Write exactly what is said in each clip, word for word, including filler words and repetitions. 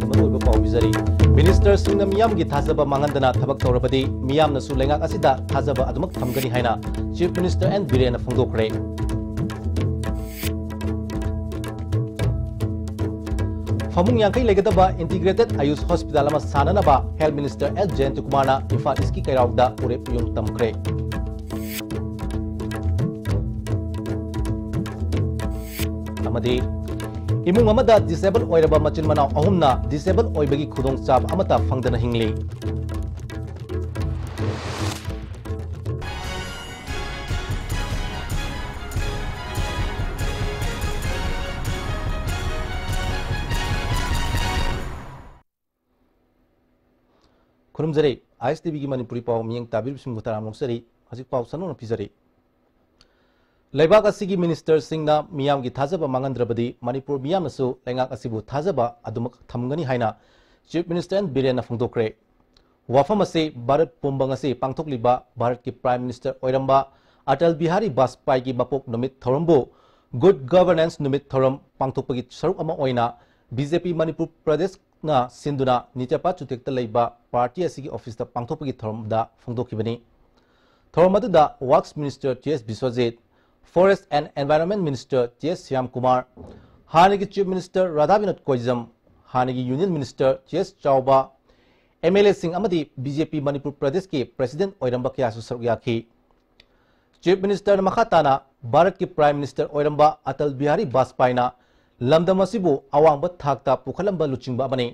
ꯃꯔꯨꯑꯣꯏꯕ ꯄꯥꯎ ꯄꯤꯖꯔꯤ꯫ ꯃꯤꯅꯤꯁꯇꯔꯁꯤꯡꯅ ꯃꯤꯌꯥꯝꯒꯤ ꯊꯥꯖꯕ ꯃꯥꯡꯍꯟꯗꯅ ꯊꯕꯛ ꯇꯧꯔꯕꯗꯤ ꯃꯤꯌꯥꯝꯅꯁꯨ ꯂꯩꯉꯥꯛ ꯑꯁꯤꯗ ꯊꯥꯖꯕ ꯑꯗꯨꯃꯛ ꯊꯝꯒꯅꯤ ꯍꯥꯏꯅ ꯆꯤꯐ ꯃꯤꯅꯤꯁꯇꯔ ꯑꯦꯟ ꯕꯤꯔꯦꯟꯅ ꯐꯣꯡꯗꯣꯛꯈ꯭ꯔꯦ꯫ ꯐꯃꯨꯡ ꯌꯥꯡꯈꯩ ꯂꯩꯒꯗꯕ ꯏꯟꯇꯤꯒ꯭ꯔꯦꯇꯦꯗ ꯑꯌꯨꯁ ꯍꯣꯁꯄꯤꯇꯥꯜ ꯑꯃ ꯁꯥꯅꯅꯕ ꯍꯦꯜꯊ ꯃꯤꯅꯤꯁꯇꯔ ꯑꯦꯁ ꯖꯌꯟꯇꯀꯨꯃꯥꯔꯅ ꯏꯝꯐꯥꯜ ꯏꯁꯀꯤ ꯀꯩꯔꯥꯎꯗ ꯎꯔꯦꯞ ꯎꯌꯨꯡ ꯇꯝꯈ꯭ꯔꯦ꯫ ꯑꯃꯗꯤ ꯏꯃꯨꯡ ꯑꯃꯗ ꯗꯤꯁꯦꯕꯜ ꯑꯣꯏꯔꯕ ꯃꯆꯤꯟ ꯃꯅꯥꯎ ꯑꯍꯨꯝꯅ ꯗꯤꯁꯦꯕꯜ ꯑꯣꯏꯕꯒꯤ ꯈꯨꯗꯣꯡꯆꯥꯕ ꯑꯃꯠꯇ ꯐꯪꯗꯅ ꯍꯤꯡꯂꯤ꯫ ꯈꯨꯔꯨꯝꯖꯔꯤ꯫ ꯑꯥꯏ ꯑꯦꯁ ꯇꯤ ꯚꯤꯒꯤ ꯃꯅꯤꯄꯨꯔꯤ ꯄꯥꯎ ꯃꯤꯠꯌꯦꯡ ꯇꯥꯕꯤꯔꯤꯕꯁꯤꯡꯕꯨ ꯇꯔꯥꯝꯅ ꯑꯣꯛꯆꯔꯤ꯫ ꯍꯧꯖꯤꯛ ꯄꯥꯎ ꯁꯟꯗꯣꯛꯅ ꯄꯤꯖꯔꯤ꯫ ꯂꯩꯕꯥꯛ ꯑꯁꯤꯒꯤ ꯃꯤꯅꯤꯁꯇꯔꯁꯤꯡꯅ ꯃꯤꯌꯥꯝꯒꯤ ꯊꯥꯖꯕ ꯃꯥꯡꯍꯟꯗ꯭ꯔꯕꯗꯤ ꯃꯅꯤꯄꯨꯔ ꯃꯤꯌꯥꯝꯅꯁꯨ ꯂꯩꯉꯥꯛ ꯑꯁꯤꯕꯨ ꯊꯥꯖꯕ ꯑꯗꯨꯃꯛ ꯊꯝꯒꯅꯤ ꯍꯥꯏꯅ ꯆꯤꯐ ꯃꯤꯅꯤꯁꯇꯔ ꯑꯦꯟ ꯕꯤꯔꯦꯟꯅ ꯐꯣꯡꯗꯣꯛꯈ꯭ꯔꯦ꯫ ꯋꯥꯐꯝ ꯑꯁꯤ ꯚꯥꯔꯠ ꯄꯨꯝꯕ ꯉꯁꯤ ꯄꯥꯡꯊꯣꯛꯂꯤꯕ ꯚꯥꯔꯠꯀꯤ ꯄ꯭ꯔꯥꯏꯝ ꯃꯤꯅꯤꯁꯇꯔ ꯑꯣꯏꯔꯝꯕ ꯑꯇꯜ ꯕꯤꯍꯥꯔꯤ ꯕꯥꯖꯄꯥꯏꯒꯤ ꯃꯄꯣꯛ ꯅꯨꯃꯤꯠ ꯊꯧꯔꯝꯕꯨ ꯒꯨꯗ ꯒꯚꯔꯅꯦꯟꯁ ꯅꯨꯃꯤꯠ ꯊꯧꯔꯝ ꯄꯥꯡꯊꯣꯛꯄꯒꯤ ꯁꯔꯨꯛ ꯑꯃ ꯑꯣꯏꯅ ꯕꯤ ꯖꯦ ꯄꯤ ꯃꯅꯤꯄꯨꯔ ꯄ꯭ꯔꯗꯦꯁꯅ ꯁꯤꯟꯗꯨꯅ ꯅꯤꯇ꯭ꯌꯄꯥ ꯆꯨꯇꯦꯛꯇ ꯂꯩꯕ ꯄꯥꯔꯇꯤ ꯑꯁꯤꯒꯤ ꯑꯣꯐꯤꯁꯇ ꯄꯥꯡꯊꯣꯛꯄꯒꯤ ꯊꯧꯔꯝꯗ ꯐꯣꯡꯗꯣꯛꯈꯤꯕꯅꯤ꯫ ꯊꯧꯔꯝ ꯑꯗꯨꯗ works minister T S Biswajit, forest and environment minister T S Shyamkumar, ꯍꯥꯟꯅꯒꯤ ꯆꯤꯐ ꯃꯤꯅꯤꯁꯇꯔ ꯔꯥꯙꯥꯕꯤꯅꯣꯗ ꯀꯣꯏꯖꯝ, ꯍꯥꯟꯅꯒꯤ ꯌꯨꯅꯤꯌꯟ ꯃꯤꯅꯤꯁꯇꯔ ꯇꯤ ꯑꯦꯁ ꯆꯥꯎꯕ, ꯑꯦꯝ ꯑꯦꯜ ꯑꯦꯁꯤꯡ ꯑꯃꯗꯤ ꯕꯤ ꯖꯦ ꯄꯤ ꯃꯅꯤꯄꯨꯔ ꯄ꯭ꯔꯗꯦꯁꯀꯤ ꯄ꯭ꯔꯁꯤꯗꯦꯟꯠ ꯑꯣꯏꯔꯝꯕ ꯀꯌꯥꯁꯨ ꯁꯔꯨꯛ ꯌꯥꯈꯤ꯫ ꯆꯤꯐ ꯃꯤꯅꯤꯁꯇꯔꯅ ꯃꯈꯥ ꯇꯥꯅ ꯚꯥꯔꯠꯀꯤ ꯄ꯭ꯔꯥꯏꯝ ꯃꯤꯅꯤꯁꯇꯔ ꯑꯣꯏꯔꯝꯕ ꯑꯇꯜ ꯕꯤꯍꯥꯔꯤ ꯕꯥꯖꯄꯥꯏꯅ ꯂꯝꯗꯝ ꯑꯁꯤꯕꯨ ꯑꯋꯥꯡꯕ ꯊꯥꯛꯇ ꯄꯨꯈꯠꯂꯝꯕ ꯂꯨꯆꯤꯡꯕ ꯑꯃꯅꯤ꯫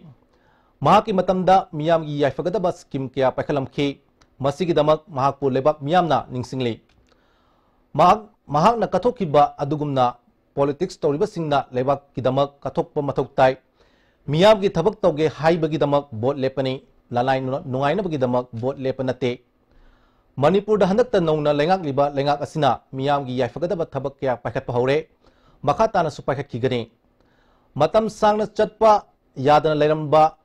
ꯃꯍꯥꯛꯀꯤ ꯃꯇꯝꯗ ꯃꯤꯌꯥꯝꯒꯤ ꯌꯥꯏꯐꯒꯗꯕ ꯁ꯭ꯀꯤꯝ ꯀꯌꯥ ꯄꯥꯏꯈꯠꯂꯝꯈꯤ꯫ ꯃꯁꯤꯒꯤꯗꯃꯛ ꯃꯍꯥꯛꯄꯨ ꯂꯩꯕꯥꯛ ꯃꯤꯌꯥꯝꯅ ꯅꯤꯡꯁꯤꯡꯂꯤ꯫ ꯃꯍꯥꯛ, ꯃꯍꯥꯛꯅ ꯀꯠꯊꯣꯛꯈꯤꯕ ꯑꯗꯨꯒꯨꯝꯅ ꯄꯣꯂꯤꯇꯤꯛꯁ ꯇꯧꯔꯤꯕꯁꯤꯡꯅ ꯂꯩꯕꯥꯛꯀꯤꯗꯃꯛ ꯀꯠꯊꯣꯛꯄ ꯃꯊꯧ ꯇꯥꯏ꯫ ꯃꯤꯌꯥꯝꯒꯤ ꯊꯕꯛ ꯇꯧꯒꯦ ꯍꯥꯏꯕꯒꯤꯗꯃꯛ ꯚꯣꯠ ꯂꯦꯞꯄꯅꯤ, ꯂꯅꯥꯏ ꯅꯨ-, ꯅꯨꯡꯉꯥꯏꯅꯕꯒꯤꯗꯃꯛ ꯚꯣꯠ ꯂꯦꯞꯄ ꯅꯠꯇꯦ꯫ ꯃꯅꯤꯄꯨꯔꯗ ꯍꯟꯗꯛꯇ ꯅꯧꯅ ꯂꯩꯉꯥꯛꯂꯤꯕ ꯂꯩꯉꯥꯛ ꯑꯁꯤꯅ ꯃꯤꯌꯥꯝꯒꯤ ꯌꯥꯏꯐꯒꯗꯕ ꯊꯕꯛ ꯀꯌꯥ ꯄꯥꯏꯈꯠꯄ ꯍꯧꯔꯦ, ꯃꯈꯥ ꯇꯥꯅꯁꯨ ꯄꯥꯏꯈꯠꯈꯤꯒꯅꯤ꯫ ꯃꯇꯝ ꯁꯥꯡꯅ ꯆꯠꯄ ꯌꯥꯗꯅ ꯂꯩꯔꯝꯕ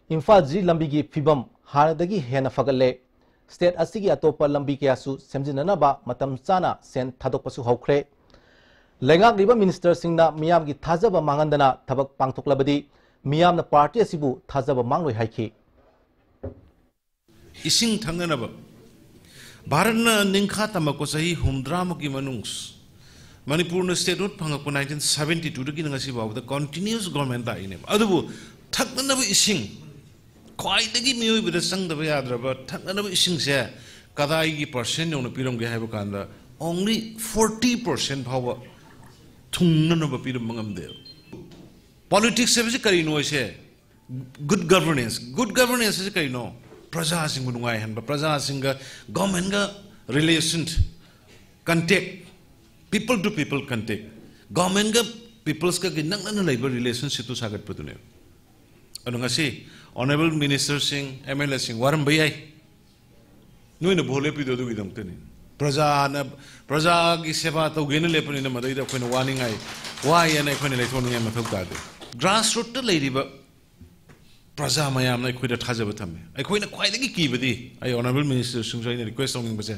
ꯏꯝꯐꯥꯜ ꯖꯤ ꯂꯝꯕꯤꯒꯤ ꯐꯤꯕꯝ ꯍꯥꯟꯅꯗꯒꯤ ꯍꯦꯟꯅ ꯐꯒꯠꯂꯦ꯫ ꯁ꯭ꯇꯦꯠ ꯑꯁꯤꯒꯤ ꯑꯇꯣꯞꯄ ꯂꯝꯕꯤ ꯀꯌꯥꯁꯨ ꯁꯦꯝꯖꯤꯟꯅꯅꯕ ꯃꯇꯝ ꯆꯥꯅ ꯁꯦꯟ ꯊꯥꯗꯣꯛꯄꯁꯨ ꯍꯧꯈ꯭ꯔꯦ꯫ ꯂꯩꯉꯥꯛꯂꯤꯕ ꯃꯤꯅꯤꯁꯇꯔꯁꯤꯡꯅ ꯃꯤꯌꯥꯝꯒꯤ ꯊꯥꯖꯕ ꯃꯥꯡꯍꯟꯗꯅ ꯊꯕꯛ ꯄꯥꯡꯊꯣꯛꯂꯕꯗꯤ ꯃꯤꯌꯥꯝꯅ ꯄꯥꯔꯇꯤ ꯑꯁꯤꯕꯨ ꯊꯥꯖꯕ ꯃꯥꯡꯂꯣꯏ ꯍꯥꯏꯈꯤ꯫ ꯏꯁꯤꯡ ꯊꯛꯅꯅꯕ ꯚꯥꯔꯠꯅ ꯅꯤꯡꯈꯥ ꯇꯝꯃꯛꯄ ꯆꯍꯤ ꯍꯨꯝꯗ꯭ꯔꯥꯃꯨꯛꯀꯤ ꯃꯅꯨꯡ ꯃꯅꯤꯄꯨꯔꯅ statehood ꯐꯪꯉꯛꯄ nineteen seventy two ꯗꯒꯤꯅ ꯉꯁꯤ ꯐꯥꯎꯕꯗ continuous government ꯂꯥꯛꯏꯅꯦꯕ꯫ ꯑꯗꯨꯕꯨ ꯊꯛꯅꯅꯕ ꯏꯁꯤꯡ, ꯈ꯭ꯋꯥꯏꯗꯒꯤ ꯃꯤꯑꯣꯏꯕꯗ ꯆꯪꯗꯕ ꯌꯥꯗ꯭ꯔꯕ ꯊꯛꯅꯅꯕ ꯏꯁꯤꯡꯁꯦ ꯀꯗꯥꯏꯒꯤ percent ꯌꯧꯅ ꯄꯤꯔꯝꯒꯦ ꯍꯥꯏꯕ ꯀꯥꯟꯗ only forty percent ꯐꯥꯎꯕ ꯊꯨꯡꯅꯅꯕ ꯄꯤꯔꯝꯕ ꯉꯝꯗꯦꯕ꯫ Politics ꯍꯥꯏꯕꯁꯤ ꯀꯔꯤꯅꯣ ꯍꯥꯏꯁꯦ? Good governance, good governance ꯑꯁꯤ ꯀꯔꯤꯅꯣ? ꯄ꯭ꯔꯖꯥꯁꯤꯡꯕꯨ ꯅꯨꯡꯉꯥꯏꯍꯟꯕ, ꯄ꯭ꯔꯖꯥꯁꯤꯡꯒ government ꯒ relation, contact, people to people contact, government ꯒ peoples ꯀꯒꯤ ꯅꯛꯅꯅ ꯂꯩꯕ relationship ꯇꯨ ꯁꯥꯒꯠꯄꯗꯨꯅꯦꯕ꯫ ꯑꯗꯣ ꯉꯁꯤ honourable minister ꯁꯤꯡ, M L A ꯁꯤꯡ ꯋꯥꯔꯝꯕ ꯌꯥꯏ, ꯅꯣꯏꯅ ꯚꯣꯠ ꯂꯦꯞꯄꯤꯗꯣ ꯑꯗꯨꯒꯤꯗꯃꯛꯇꯅꯤ꯫ ꯄ꯭ꯔꯖꯥꯅ, ꯄ꯭ꯔꯖꯥꯒꯤ ꯁꯦꯕꯥ ꯇꯧꯒꯦꯅ ꯂꯦꯞꯄꯅꯤꯅ ꯃꯗꯩꯗ ꯑꯩꯈꯣꯏꯅ ꯋꯥꯅꯤꯡꯉꯥꯏ, ꯋꯥꯏ ꯍꯥꯏꯅ ꯑꯩꯈꯣꯏꯅ ꯂꯩꯊꯣꯛꯅꯤꯡꯉꯥꯏ ꯃꯊꯧ ꯇꯥꯗꯦ꯫ Grassroot ꯇ ꯂꯩꯔꯤꯕ ꯄ꯭ꯔꯖꯥ ꯃꯌꯥꯝꯅ ꯑꯩꯈꯣꯏꯗ ꯊꯥꯖꯕ ꯊꯝꯃꯤ꯫ ꯑꯩꯈꯣꯏꯅ ꯈ꯭ꯋꯥꯏꯗꯒꯤ ꯀꯤꯕꯗꯤ, ꯑꯩ honourable minister ꯁꯤꯡꯁꯨ ꯑꯩꯅ request ꯇꯧꯅꯤꯡꯕꯁꯦ,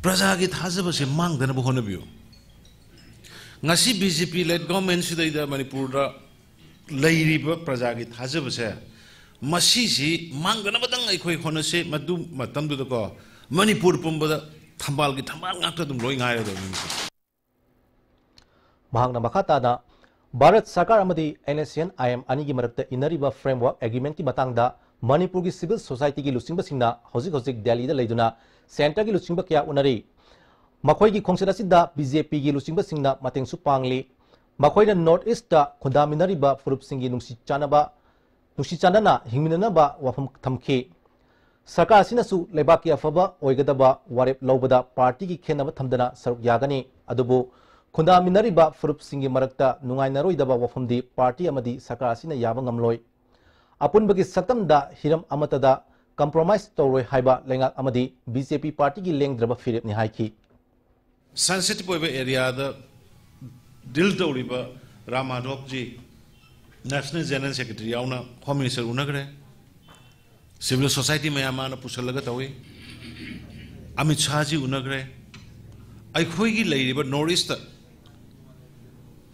ꯄ꯭ꯔꯖꯥꯒꯤ ꯊꯥꯖꯕꯁꯦ ꯃꯥꯡꯗꯅꯕ ꯍꯣꯠꯅꯕꯤꯌꯨ꯫ ꯉꯁꯤ B J P led government ꯁꯤꯗꯩꯗ ꯃꯅꯤꯄꯨꯔꯗ ꯂꯩꯔꯤꯕ ꯄ꯭ꯔꯖꯥꯒꯤ ꯊꯥꯖꯕꯁꯦ, ꯃꯁꯤꯁꯤ ꯃꯥꯡꯗꯅꯕꯗꯪ ꯑꯩꯈꯣꯏ ꯍꯣꯠꯅꯁꯤ꯫ ꯃꯗꯨ ꯃꯇꯝꯗꯨꯗꯀꯣ, ꯃꯅꯤꯄꯨꯔ ꯄꯨꯝꯕꯗ ꯊꯝꯕꯥꯜꯒꯤ ꯊꯝꯕꯥꯜ ꯉꯥꯛꯇ ꯑꯗꯨꯝ ꯂꯣꯏ ꯉꯥꯏꯔꯗꯧꯅꯤ꯫ ꯃꯍꯥꯛꯅ ꯃꯈꯥ ꯇꯥꯅ ꯚꯥꯔꯠ ꯁꯔꯀꯥꯔ ꯑꯃꯗꯤ N S C N I M ꯑꯅꯤꯒꯤ ꯃꯔꯛꯇ ꯏꯟꯅꯔꯤꯕ framework agreement ꯀꯤ ꯃꯇꯥꯡꯗ ꯃꯅꯤꯄꯨꯔꯒꯤ civil society ꯒꯤ ꯂꯨꯆꯤꯡꯕꯁꯤꯡꯅ ꯍꯧꯖꯤꯛ ꯍꯧꯖꯤꯛ ꯗꯦꯜꯂꯤꯗ ꯂꯩꯗꯨꯅ centre ꯒꯤ ꯂꯨꯆꯤꯡꯕ ꯀꯌꯥ ꯎꯅꯔꯤ꯫ ꯃꯈꯣꯏꯒꯤ ꯈꯣꯡꯆꯠ ꯑꯁꯤꯗ B J P ꯒꯤ ꯂꯨꯆꯤꯡꯕꯁꯤꯡꯅ ꯃꯇꯦꯡꯁꯨ ꯄꯥꯡꯂꯤ꯫ ꯃꯈꯣꯏꯅ North East ꯇ ꯈꯨꯟꯗꯥꯃꯤꯟꯅꯔꯤꯕ ꯐꯨꯔꯨꯞꯁꯤꯡꯒꯤ ꯅꯨꯡꯁꯤ ꯆꯥꯟꯅꯕ, ꯅꯨꯡꯁꯤ ꯆꯥꯟꯅꯅ ꯍꯤꯡꯃꯤꯟꯅꯅꯕ ꯋꯥꯐꯝ ꯊꯝꯈꯤ꯫ ꯁꯔꯀꯥꯔ ꯑꯁꯤꯅꯁꯨ ꯂꯩꯕꯥꯛꯀꯤ ꯑꯐꯕ ꯑꯣꯏꯒꯗꯕ ꯋꯥꯔꯦꯞ ꯂꯧꯕꯗ ꯄꯥꯔꯇꯤꯒꯤ ꯈꯦꯟꯅꯕ ꯊꯝꯗꯅ ꯁꯔꯨꯛ ꯌꯥꯒꯅꯤ꯫ ꯑꯗꯨꯕꯨ ꯈꯨꯟꯗꯥꯃꯤꯟꯅꯔꯤꯕ ꯐꯨꯔꯨꯞꯁꯤꯡꯒꯤ ꯃꯔꯛꯇ ꯅꯨꯡꯉꯥꯏꯅꯔꯣꯏꯗꯕ ꯋꯥꯐꯝꯗꯤ ꯄꯥꯔꯇꯤ ꯑꯃꯗꯤ ꯁꯔꯀꯥꯔ ꯑꯁꯤꯅ ꯌꯥꯕ ꯉꯝꯂꯣꯏ꯫ ꯑꯄꯨꯟꯕꯒꯤ ꯁꯛꯇꯝꯗ ꯍꯤꯔꯝ ꯑꯃꯠꯇꯗ compromise ꯇꯧꯔꯣꯏ ꯍꯥꯏꯕ ꯂꯩꯉꯥꯛ ꯑꯃꯗꯤ B J P ꯄꯥꯔꯇꯤꯒꯤ ꯂꯦꯡꯗ꯭ꯔꯕ ꯐꯤꯔꯦꯞꯅꯤ ꯍꯥꯏꯈꯤ꯫ Sensitive ꯑꯣꯏꯕ area ꯗ deal ꯇꯧꯔꯤꯕ ꯔꯥꯝ ꯃꯥꯙꯣꯞꯖꯤ, National General Secretary ꯌꯥꯎꯅ Home Minister ꯎꯅꯈ꯭ꯔꯦ꯫ Civil society ꯃꯌꯥꯝ ꯃꯥꯅ ꯄꯨꯁꯜꯂꯒ ꯇꯧꯏ꯫ ꯑꯃꯤꯠ ꯁꯥꯍꯖꯤ ꯎꯅꯈ꯭ꯔꯦ꯫ ꯑꯩꯈꯣꯏꯒꯤ ꯂꯩꯔꯤꯕ North East ꯇ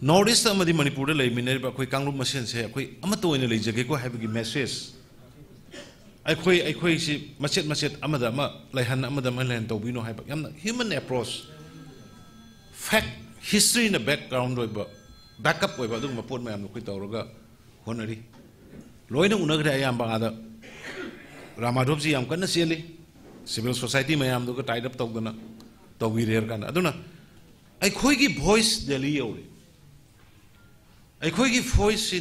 North East ꯑꯃꯗꯤ ꯃꯅꯤꯄꯨꯔꯗ ꯂꯩꯃꯤꯟꯅꯔꯤꯕ ꯑꯩꯈꯣꯏ ꯀꯥꯡꯂꯨꯞ ꯃꯁꯦꯟꯁꯦ ꯑꯩꯈꯣꯏ ꯑꯃꯠꯇ ꯑꯣꯏꯅ ꯂꯩꯖꯒꯦꯀꯣ ꯍꯥꯏꯕꯒꯤ message, ꯑꯩꯈꯣꯏ, ꯑꯩꯈꯣꯏꯁꯤ ꯃꯆꯦꯠ ꯃꯆꯦꯠ ꯑꯃꯗ ꯑꯃ ꯂꯩꯍꯟ, ꯑꯃꯗ ꯑꯃ ꯂꯩꯍꯟ ꯇꯧꯕꯤꯅꯣ ꯍꯥꯏꯕ ꯌꯥꯝꯅ human approach, fact, historyꯅ background ꯑꯣꯏꯕ, backup ꯑꯣꯏꯕ ꯑꯗꯨꯒꯨꯝꯕ ꯄꯣꯠ ꯃꯌꯥꯝꯗꯣ ꯑꯩꯈꯣꯏ ꯇꯧꯔꯒ ꯍꯣꯠꯅꯔꯤ꯫ ꯂꯣꯏꯅ ꯎꯅꯈ꯭ꯔꯦ ꯑꯌꯥꯝꯕ꯫ ꯑꯥꯗ ꯔꯥꯝ ꯃꯥꯙꯣꯞꯖꯤ ꯌꯥꯝ ꯀꯟꯅ ꯆꯦꯜꯂꯤ, civil society ꯃꯌꯥꯝꯗꯨꯒ tied up ꯇꯧꯗꯅ ꯇꯧꯕꯤꯔꯦ ꯍꯥꯏꯔ ꯀꯥꯟꯗ꯫ ꯑꯗꯨꯅ ꯑꯩꯈꯣꯏꯒꯤ voice ꯗꯦꯜꯂꯤ ꯌꯧꯔꯦ꯫ ꯑꯩꯈꯣꯏꯒꯤ voiceꯁꯤ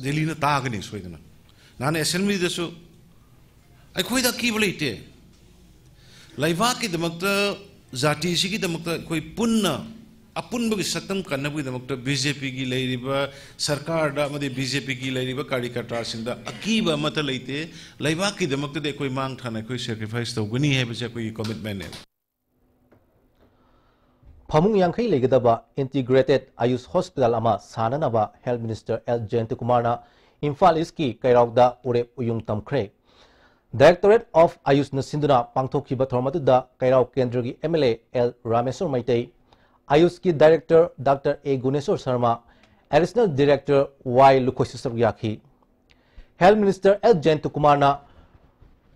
ꯗꯦꯜꯂꯤꯅ ꯇꯥꯒꯅꯤ ꯁꯣꯏꯗꯅ꯫ ꯅꯍꯥꯟ assemblyꯗꯁꯨ ꯑꯩꯈꯣꯏꯗ ꯑꯀꯤꯕ ꯂꯩꯇꯦ꯫ ꯂꯩꯕꯥꯛꯀꯤꯗꯃꯛꯇ, ꯖꯥꯇꯤꯁꯤꯒꯤꯗꯃꯛꯇ ꯑꯩꯈꯣꯏ ꯄꯨꯟꯅ ꯑꯄꯨꯟꯕꯒꯤ ꯁꯛꯇꯝ ꯀꯟꯅꯕꯒꯤꯗꯃꯛꯇ BJPꯒꯤ ꯂꯩꯔꯤꯕ ꯁꯔꯀꯥꯔꯗ ꯑꯃꯗꯤ BJPꯒꯤ ꯂꯩꯔꯤꯕ ꯀꯥꯔꯤꯀꯔꯇꯥꯁꯤꯡꯗ ꯑꯀꯤꯕ ꯑꯃꯠꯇ ꯂꯩꯇꯦ꯫ ꯂꯩꯕꯥꯛꯀꯤꯗꯃꯛꯇꯗꯤ ꯑꯩꯈꯣꯏ ꯃꯥꯡ ꯊꯥꯅ ꯑꯩꯈꯣꯏ sacrifice ꯇꯧꯒꯅꯤ ꯍꯥꯏꯕꯁꯦ ꯑꯩꯈꯣꯏꯒꯤ commitmentꯅꯦ꯫ ꯐꯃꯨꯡ ꯌꯥꯡꯈꯩ ꯂꯩꯒꯗꯕ Integrated Ayush Hospital ꯑꯃ ꯁꯥꯅꯅꯕ Health Minister L ꯖꯌꯟꯇꯀꯨꯃꯥꯔꯅ ꯏꯝꯐꯥꯜ ꯏꯁꯀꯤ ꯀꯩꯔꯥꯎꯗ ꯎꯔꯦꯞ ꯎꯌꯨꯡ ꯇꯝꯈ꯭ꯔꯦ꯫ Directorate of Ayushꯅ ꯁꯤꯟꯗꯨꯅ ꯄꯥꯡꯊꯣꯛꯈꯤꯕ ꯊꯧꯔꯝ ꯑꯗꯨꯗ ꯀꯩꯔꯥꯎ ꯀꯦꯟꯗ꯭ꯔꯒꯤ MLA L Rameshwor Meitei, ꯑꯌꯨꯁꯀꯤ Director Doctor A Guneshor Sharma, Additional Director Y ꯂꯨꯈꯣꯏꯁꯨ ꯁꯔꯨꯛ ꯌꯥꯈꯤ꯫ Health Minister L ꯖꯌꯟꯇꯀꯨꯃꯥꯔꯅ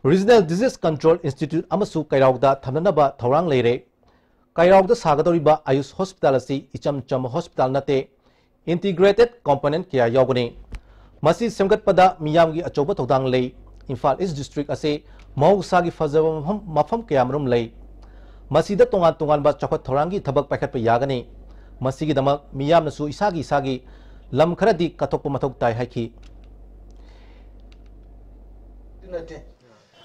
Regional Disease Control Institute ꯑꯃꯁꯨ ꯀꯩꯔꯥꯎꯗ ꯊꯝꯅꯅꯕ ꯊꯧꯔꯥꯡ ꯂꯩꯔꯦ꯫ ꯀꯩꯔꯥꯎꯗ ꯁꯥꯒꯗꯧꯔꯤꯕ ꯑꯌꯨꯁ ꯍꯣꯁꯄꯤꯇꯥꯜ ꯑꯁꯤ ꯏꯆꯝ ꯆꯝꯕ ꯍꯣꯁꯄꯤꯇꯥꯜ ꯅꯠꯇꯦ, integrated component ꯀꯌꯥ ꯌꯥꯎꯒꯅꯤ꯫ ꯃꯁꯤ ꯁꯦꯝꯒꯠꯄꯗ ꯃꯤꯌꯥꯝꯒꯤ ꯑꯆꯧꯕ ꯊꯧꯗꯥꯡ ꯂꯩ꯫ ꯏꯝꯐꯥꯜ ꯏꯁ ꯗꯤꯁꯇ꯭ꯔꯤꯛ ꯑꯁꯤ ꯃꯍꯧꯁꯥꯒꯤ ꯐꯖꯕ ꯃꯐꯝ, ꯃꯐꯝ ꯀꯌꯥꯃꯔꯨꯝ ꯂꯩ꯫ ꯃꯁꯤꯗ ꯇꯣꯉꯥꯟ ꯇꯣꯉꯥꯟꯕ ꯆꯥꯎꯈꯠ ꯊꯧꯔꯥꯡꯒꯤ ꯊꯕꯛ ꯄꯥꯏꯈꯠꯄ ꯌꯥꯒꯅꯤ꯫ ꯃꯁꯤꯒꯤꯗꯃꯛ ꯃꯤꯌꯥꯝꯅꯁꯨ ꯏꯁꯥꯒꯤ ꯏꯁꯥꯒꯤ ꯂꯝ ꯈꯔꯗꯤ ꯀꯠꯊꯣꯛꯄ ꯃꯊꯧ ꯇꯥꯏ ꯍꯥꯏꯈꯤ꯫ ꯅꯠꯇꯦ꯫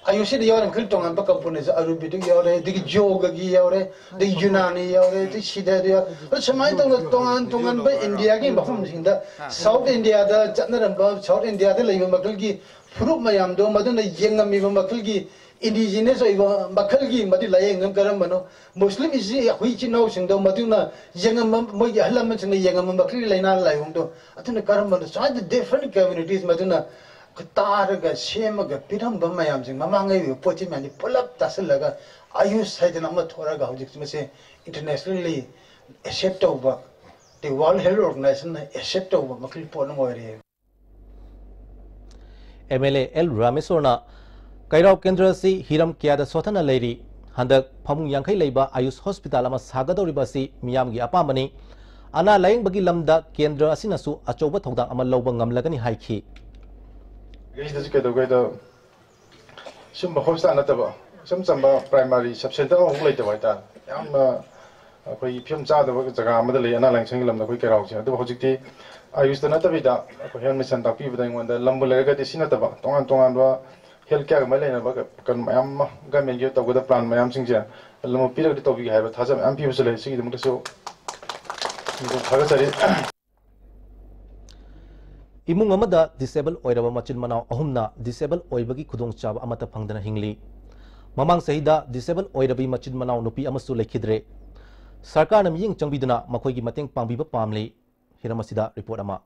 ꯑꯌꯨꯁꯤꯗ ꯌꯥꯎꯔꯤꯕ ꯃꯈꯜ ꯇꯣꯉꯥꯟꯕ components, Ayurvedic ꯌꯥꯎꯔꯦ, ꯑꯗꯒꯤ ꯌꯣꯒꯒꯤ ꯌꯥꯎꯔꯦ, ꯑꯗꯒꯤ ꯌꯨꯅꯥꯅꯤ ꯌꯥꯎꯔꯦ, ꯑꯗꯒꯤ ꯁꯤꯗꯗ ꯌꯥꯎꯔꯦ꯫ ꯑꯗꯨ ꯁꯨꯃꯥꯏꯅ ꯇꯧꯅ ꯇꯣꯉꯥꯟ ꯇꯣꯉꯥꯟꯕ ꯏꯟꯗꯤꯌꯥꯒꯤ ꯃꯐꯝꯁꯤꯡꯗ, South Indiaꯗ ꯆꯠꯅꯔꯝꯕ, South Indiaꯗ ꯂꯩꯕ ꯃꯈꯜꯒꯤ ꯐꯨꯔꯨꯞ ꯃꯌꯥꯝꯗꯣ, ꯃꯗꯨꯅ ꯌꯦꯡꯉꯝꯃꯤꯕ ꯃꯈꯜꯒꯤ indigenous ꯑꯣꯏꯕ ꯃꯈꯜꯒꯤ ꯃꯗꯨ ꯂꯥꯏꯌꯦꯡꯉꯝ ꯀꯔꯝꯕꯅꯣ, Muslim ꯏꯆꯤ-, ꯑꯩꯈꯣꯏ ꯏꯆꯤꯟ ꯏꯅꯥꯎꯁꯤꯡꯗꯣ ꯃꯗꯨꯅ ꯌꯦꯡꯉꯝꯕ, ꯃꯣꯏꯒꯤ ꯑꯍꯜ ꯂꯃꯟꯁꯤꯡꯅ ꯌꯦꯡꯉꯝꯕ ꯃꯈꯜꯒꯤ ꯂꯥꯏꯅꯥ ꯂꯥꯏꯑꯣꯡꯗꯣ ꯑꯗꯨꯅ ꯀꯔꯝꯕꯅꯣ, ꯁꯨꯃꯥꯏꯅ different communities ꯃꯗꯨꯅ ꯇꯥꯔꯒ ꯁꯦꯝꯃꯒ ꯄꯤꯔꯝꯕ ꯃꯌꯥꯝꯁꯤꯡ, ꯃꯃꯥꯡꯉꯩ ꯑꯣꯏꯕ ꯄꯣꯠ ꯆꯩ ꯃꯌꯥꯝꯁꯤ ꯄꯨꯂꯞ ꯇꯥꯁꯤꯜꯂꯒ ꯑꯌꯨꯁ ꯍꯥꯏꯗꯅ ꯑꯃ ꯊꯣꯔꯒ ꯍꯧꯖꯤꯛ ꯃꯁꯤ internationally accept ꯇꯧꯕ The World Health Organization ꯅ accept ꯇꯧꯕꯃꯛꯀꯤ ꯄꯣꯠ ꯑꯃ ꯑꯣꯏꯔꯦ꯫ ꯑꯦꯝ ꯑꯦꯜ ꯑꯦ ꯑꯦꯜ ꯔꯥꯃꯦꯁꯣꯔꯅ ꯀꯩꯔꯥꯎ ꯀꯦꯟꯗ꯭ꯔ ꯑꯁꯤ ꯍꯤꯔꯝ ꯀꯌꯥꯗ ꯁꯣꯠꯊꯅ ꯂꯩꯔꯤ꯫ ꯍꯟꯗꯛ ꯐꯃꯨꯡ ꯌꯥꯡꯈꯩ ꯂꯩꯕ ꯑꯥꯌꯨꯁ ꯍꯣꯁꯄꯤꯇꯥꯜ ꯑꯃ ꯁꯥꯒꯗꯧꯔꯤꯕ ꯑꯁꯤ ꯃꯤꯌꯥꯝꯒꯤ ꯑꯄꯥꯝꯕꯅꯤ꯫ ꯑꯅꯥ ꯂꯥꯌꯦꯡꯕꯒꯤ ꯂꯝꯗ ꯀꯦꯟꯗ꯭ꯔ ꯑꯁꯤꯅꯁꯨ ꯑꯆꯧꯕ ꯊꯧꯗꯥꯡ ꯑꯃ ꯂꯧꯕ ꯉꯝꯂꯒꯅꯤ ꯍꯥꯏꯈꯤ꯫ ꯑꯩꯁꯤꯗꯁꯨ ꯀꯩꯗꯧꯒꯦꯗ, ꯁꯨꯝꯕ ꯍꯣꯁꯄꯤꯇꯥꯜ ꯅꯠꯇꯕ, ꯏꯆꯝ ꯆꯝꯕ ꯄ꯭ꯔꯥꯏꯃꯥꯔꯤ ꯁꯕ ꯁꯦꯟꯇꯔ ꯑꯃꯐꯥꯎ ꯂꯩꯇꯕ ꯍꯥꯏꯇꯥꯔꯦ꯫ ꯌꯥꯝꯅ ꯑꯩꯈꯣꯏꯒꯤ ꯐꯤꯕꯝ ꯆꯥꯗꯕ ꯖꯒꯥ ꯑꯃꯗ ꯂꯩ ꯑꯅꯥ ꯂꯥꯏꯌꯦꯡ ꯁꯪꯒꯤ ꯂꯝꯗ ꯑꯩꯈꯣꯏ ꯀꯩꯔꯥꯎꯁꯦ꯫ ꯑꯗꯨꯕꯨ ꯍꯧꯖꯤꯛꯇꯤ ꯑꯥꯌꯨꯁꯇ ꯅꯠꯇꯕꯤꯗ ꯑꯩꯈꯣꯏ ꯍꯦꯜꯊ ꯃꯤꯁꯟ ꯇꯥꯛꯄꯤꯕꯗ ꯑꯩꯉꯣꯟꯗ ꯂꯝꯕꯨ ꯂꯩꯔꯒꯗꯤ ꯁꯤ ꯅꯠꯇꯕ ꯇꯣꯉꯥꯟ ꯇꯣꯉꯥꯟꯕ ꯍꯦꯜꯊ ꯀꯦꯌꯔꯒ ꯃꯔꯤ ꯂꯩꯅꯕ ꯀꯩꯅꯣ ꯃꯌꯥꯝ ꯑꯃ ꯒꯃꯦꯟꯒꯤ ꯇꯧꯒꯗꯕ ꯄ꯭ꯂꯥꯟ ꯃꯌꯥꯝꯁꯤꯡꯁꯦ ꯂꯝ ꯄꯤꯔꯒꯗꯤ ꯇꯧꯕꯤꯒꯦ ꯍꯥꯏꯕ ꯊꯥꯖꯕ ꯃꯌꯥꯝ ꯄꯤꯕꯁꯨ ꯂꯩ꯫ ꯁꯤꯒꯤꯗꯃꯛꯇꯁꯨ ꯊꯥꯒꯠꯆꯔꯤ꯫ ꯏꯃꯨꯡ ꯑꯃꯗ ꯗꯤꯁꯦꯕꯜ ꯑꯣꯏꯔꯕ ꯃꯆꯤꯟ ꯃꯅꯥꯎ ꯑꯍꯨꯝꯅ ꯗꯤꯁꯦꯕꯜ ꯑꯣꯏꯕꯒꯤ ꯈꯨꯗꯣꯡꯆꯥꯕ ꯑꯃꯠꯇ ꯐꯪꯗꯅ ꯍꯤꯡꯂꯤ꯫ ꯃꯃꯥꯡ ꯆꯍꯤꯗ ꯗꯤꯁꯦꯕꯜ ꯑꯣꯏꯔꯕꯤ ꯃꯆꯤꯟ ꯃꯅꯥꯎ ꯅꯨꯄꯤ ꯑꯃꯁꯨ ꯂꯩꯈꯤꯗ꯭ꯔꯦ꯫ ꯁꯔꯀꯥꯔꯅ ꯃꯤꯠꯌꯦꯡ ꯆꯪꯕꯤꯗꯨꯅ ꯃꯈꯣꯏꯒꯤ ꯃꯇꯦꯡ ꯄꯥꯡꯕꯤꯕ ꯄꯥꯝꯂꯤ꯫ ꯍꯤꯔꯝ ꯑꯁꯤꯗ ꯔꯤꯄꯣꯔꯠ ꯑꯃ꯫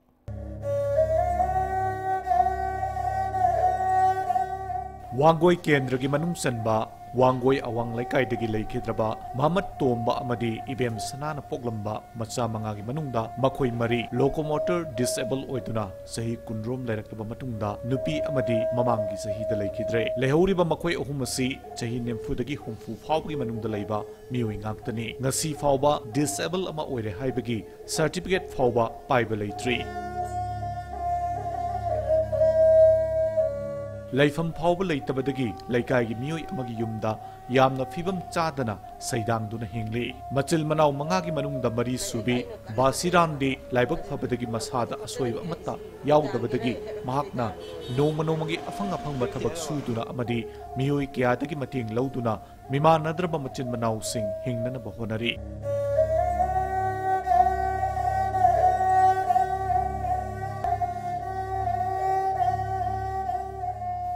ꯋꯥꯡꯒꯣꯏ ꯀꯦꯟꯗ꯭ꯔꯒꯤ ꯃꯅꯨꯡ ꯆꯟꯕ ꯋꯥꯡꯒꯣꯏ ꯑꯋꯥꯡ ꯂꯩꯀꯥꯏꯗꯒꯤ ꯂꯩꯈꯤꯗ꯭ꯔꯕ ꯃꯍꯃꯠ ꯇꯣꯝꯕ ꯑꯃꯗꯤ ꯏꯕꯦꯝ ꯁꯅꯥꯅ ꯄꯣꯛꯂꯝꯕ ꯃꯆꯥ ꯃꯉꯥꯒꯤ ꯃꯅꯨꯡꯗ ꯃꯈꯣꯏ ꯃꯔꯤ ꯂꯣꯀꯣꯃꯣꯇꯔ ꯗꯤꯁꯑꯦꯕꯜ ꯑꯣꯏꯗꯨꯅ ꯆꯍꯤ ꯀꯨꯟꯔꯣꯝ ꯂꯩꯔꯛꯂꯕ ꯃꯇꯨꯡꯗ ꯅꯨꯄꯤ ꯑꯃꯗꯤ ꯃꯃꯥꯡꯒꯤ ꯆꯍꯤꯗ ꯂꯩꯈꯤꯗ꯭ꯔꯦ꯫ ꯂꯩꯍꯧꯔꯤꯕ ꯃꯈꯣꯏ ꯑꯍꯨꯝ ꯑꯁꯤ ꯆꯍꯤ ꯅꯤꯐꯨꯗꯒꯤ ꯍꯨꯝꯐꯨ ꯐꯥꯎꯕꯒꯤ ꯃꯅꯨꯡꯗ ꯂꯩꯕ ꯃꯤꯑꯣꯏ ꯉꯥꯛꯇꯅꯤ꯫ ꯉꯁꯤ ꯐꯥꯎꯕ ꯗꯤꯁꯑꯦꯕꯜ ꯑꯃ ꯑꯣꯏꯔꯦ ꯍꯥꯏꯕꯒꯤ ꯁꯔꯇꯤꯐꯤꯀꯦꯠ ꯐꯥꯎꯕ ꯄꯥꯏꯕ ꯂꯩꯇ꯭ꯔꯤ꯫ ꯂꯩꯐꯝ ꯐꯥꯎꯕ ꯂꯩꯇꯕꯗꯒꯤ ꯂꯩꯀꯥꯏꯒꯤ ꯃꯤꯑꯣꯏ ꯑꯃꯒꯤ ꯌꯨꯝꯗ ꯌꯥꯝꯅ ꯐꯤꯕꯝ ꯆꯥꯗꯅ ꯁꯩꯗꯥꯡꯗꯨꯅ ꯍꯤꯡꯂꯤ꯫ ꯃꯆꯤꯜ ꯃꯅꯥꯎ ꯃꯉꯥꯒꯤ ꯃꯅꯨꯡꯗ ꯃꯔꯤ ꯁꯨꯕꯤ ꯕꯥꯁꯤꯔꯥꯟꯗꯤ ꯂꯥꯏꯕꯛ ꯐꯕꯗꯒꯤ ꯃꯁꯥꯗ ꯑꯁꯣꯏꯕ ꯑꯃꯠꯇ ꯌꯥꯎꯗꯕꯗꯒꯤ ꯃꯍꯥꯛꯅ ꯅꯣꯡꯃ ꯅꯣꯡꯃꯒꯤ ꯑꯐꯪ ꯑꯐꯪꯕ ꯊꯕꯛ ꯁꯨꯗꯨꯅ ꯑꯃꯗꯤ ꯃꯤꯑꯣꯏ ꯀꯌꯥꯗꯒꯤ ꯃꯇꯦꯡ ꯂꯧꯗꯨꯅ ꯃꯤꯃꯥꯟꯅꯗ꯭ꯔꯕ ꯃꯆꯤꯟ ꯃꯅꯥꯎꯁꯤꯡ ꯍꯤꯡꯅꯅꯕ ꯍꯣꯠꯅꯔꯤ꯫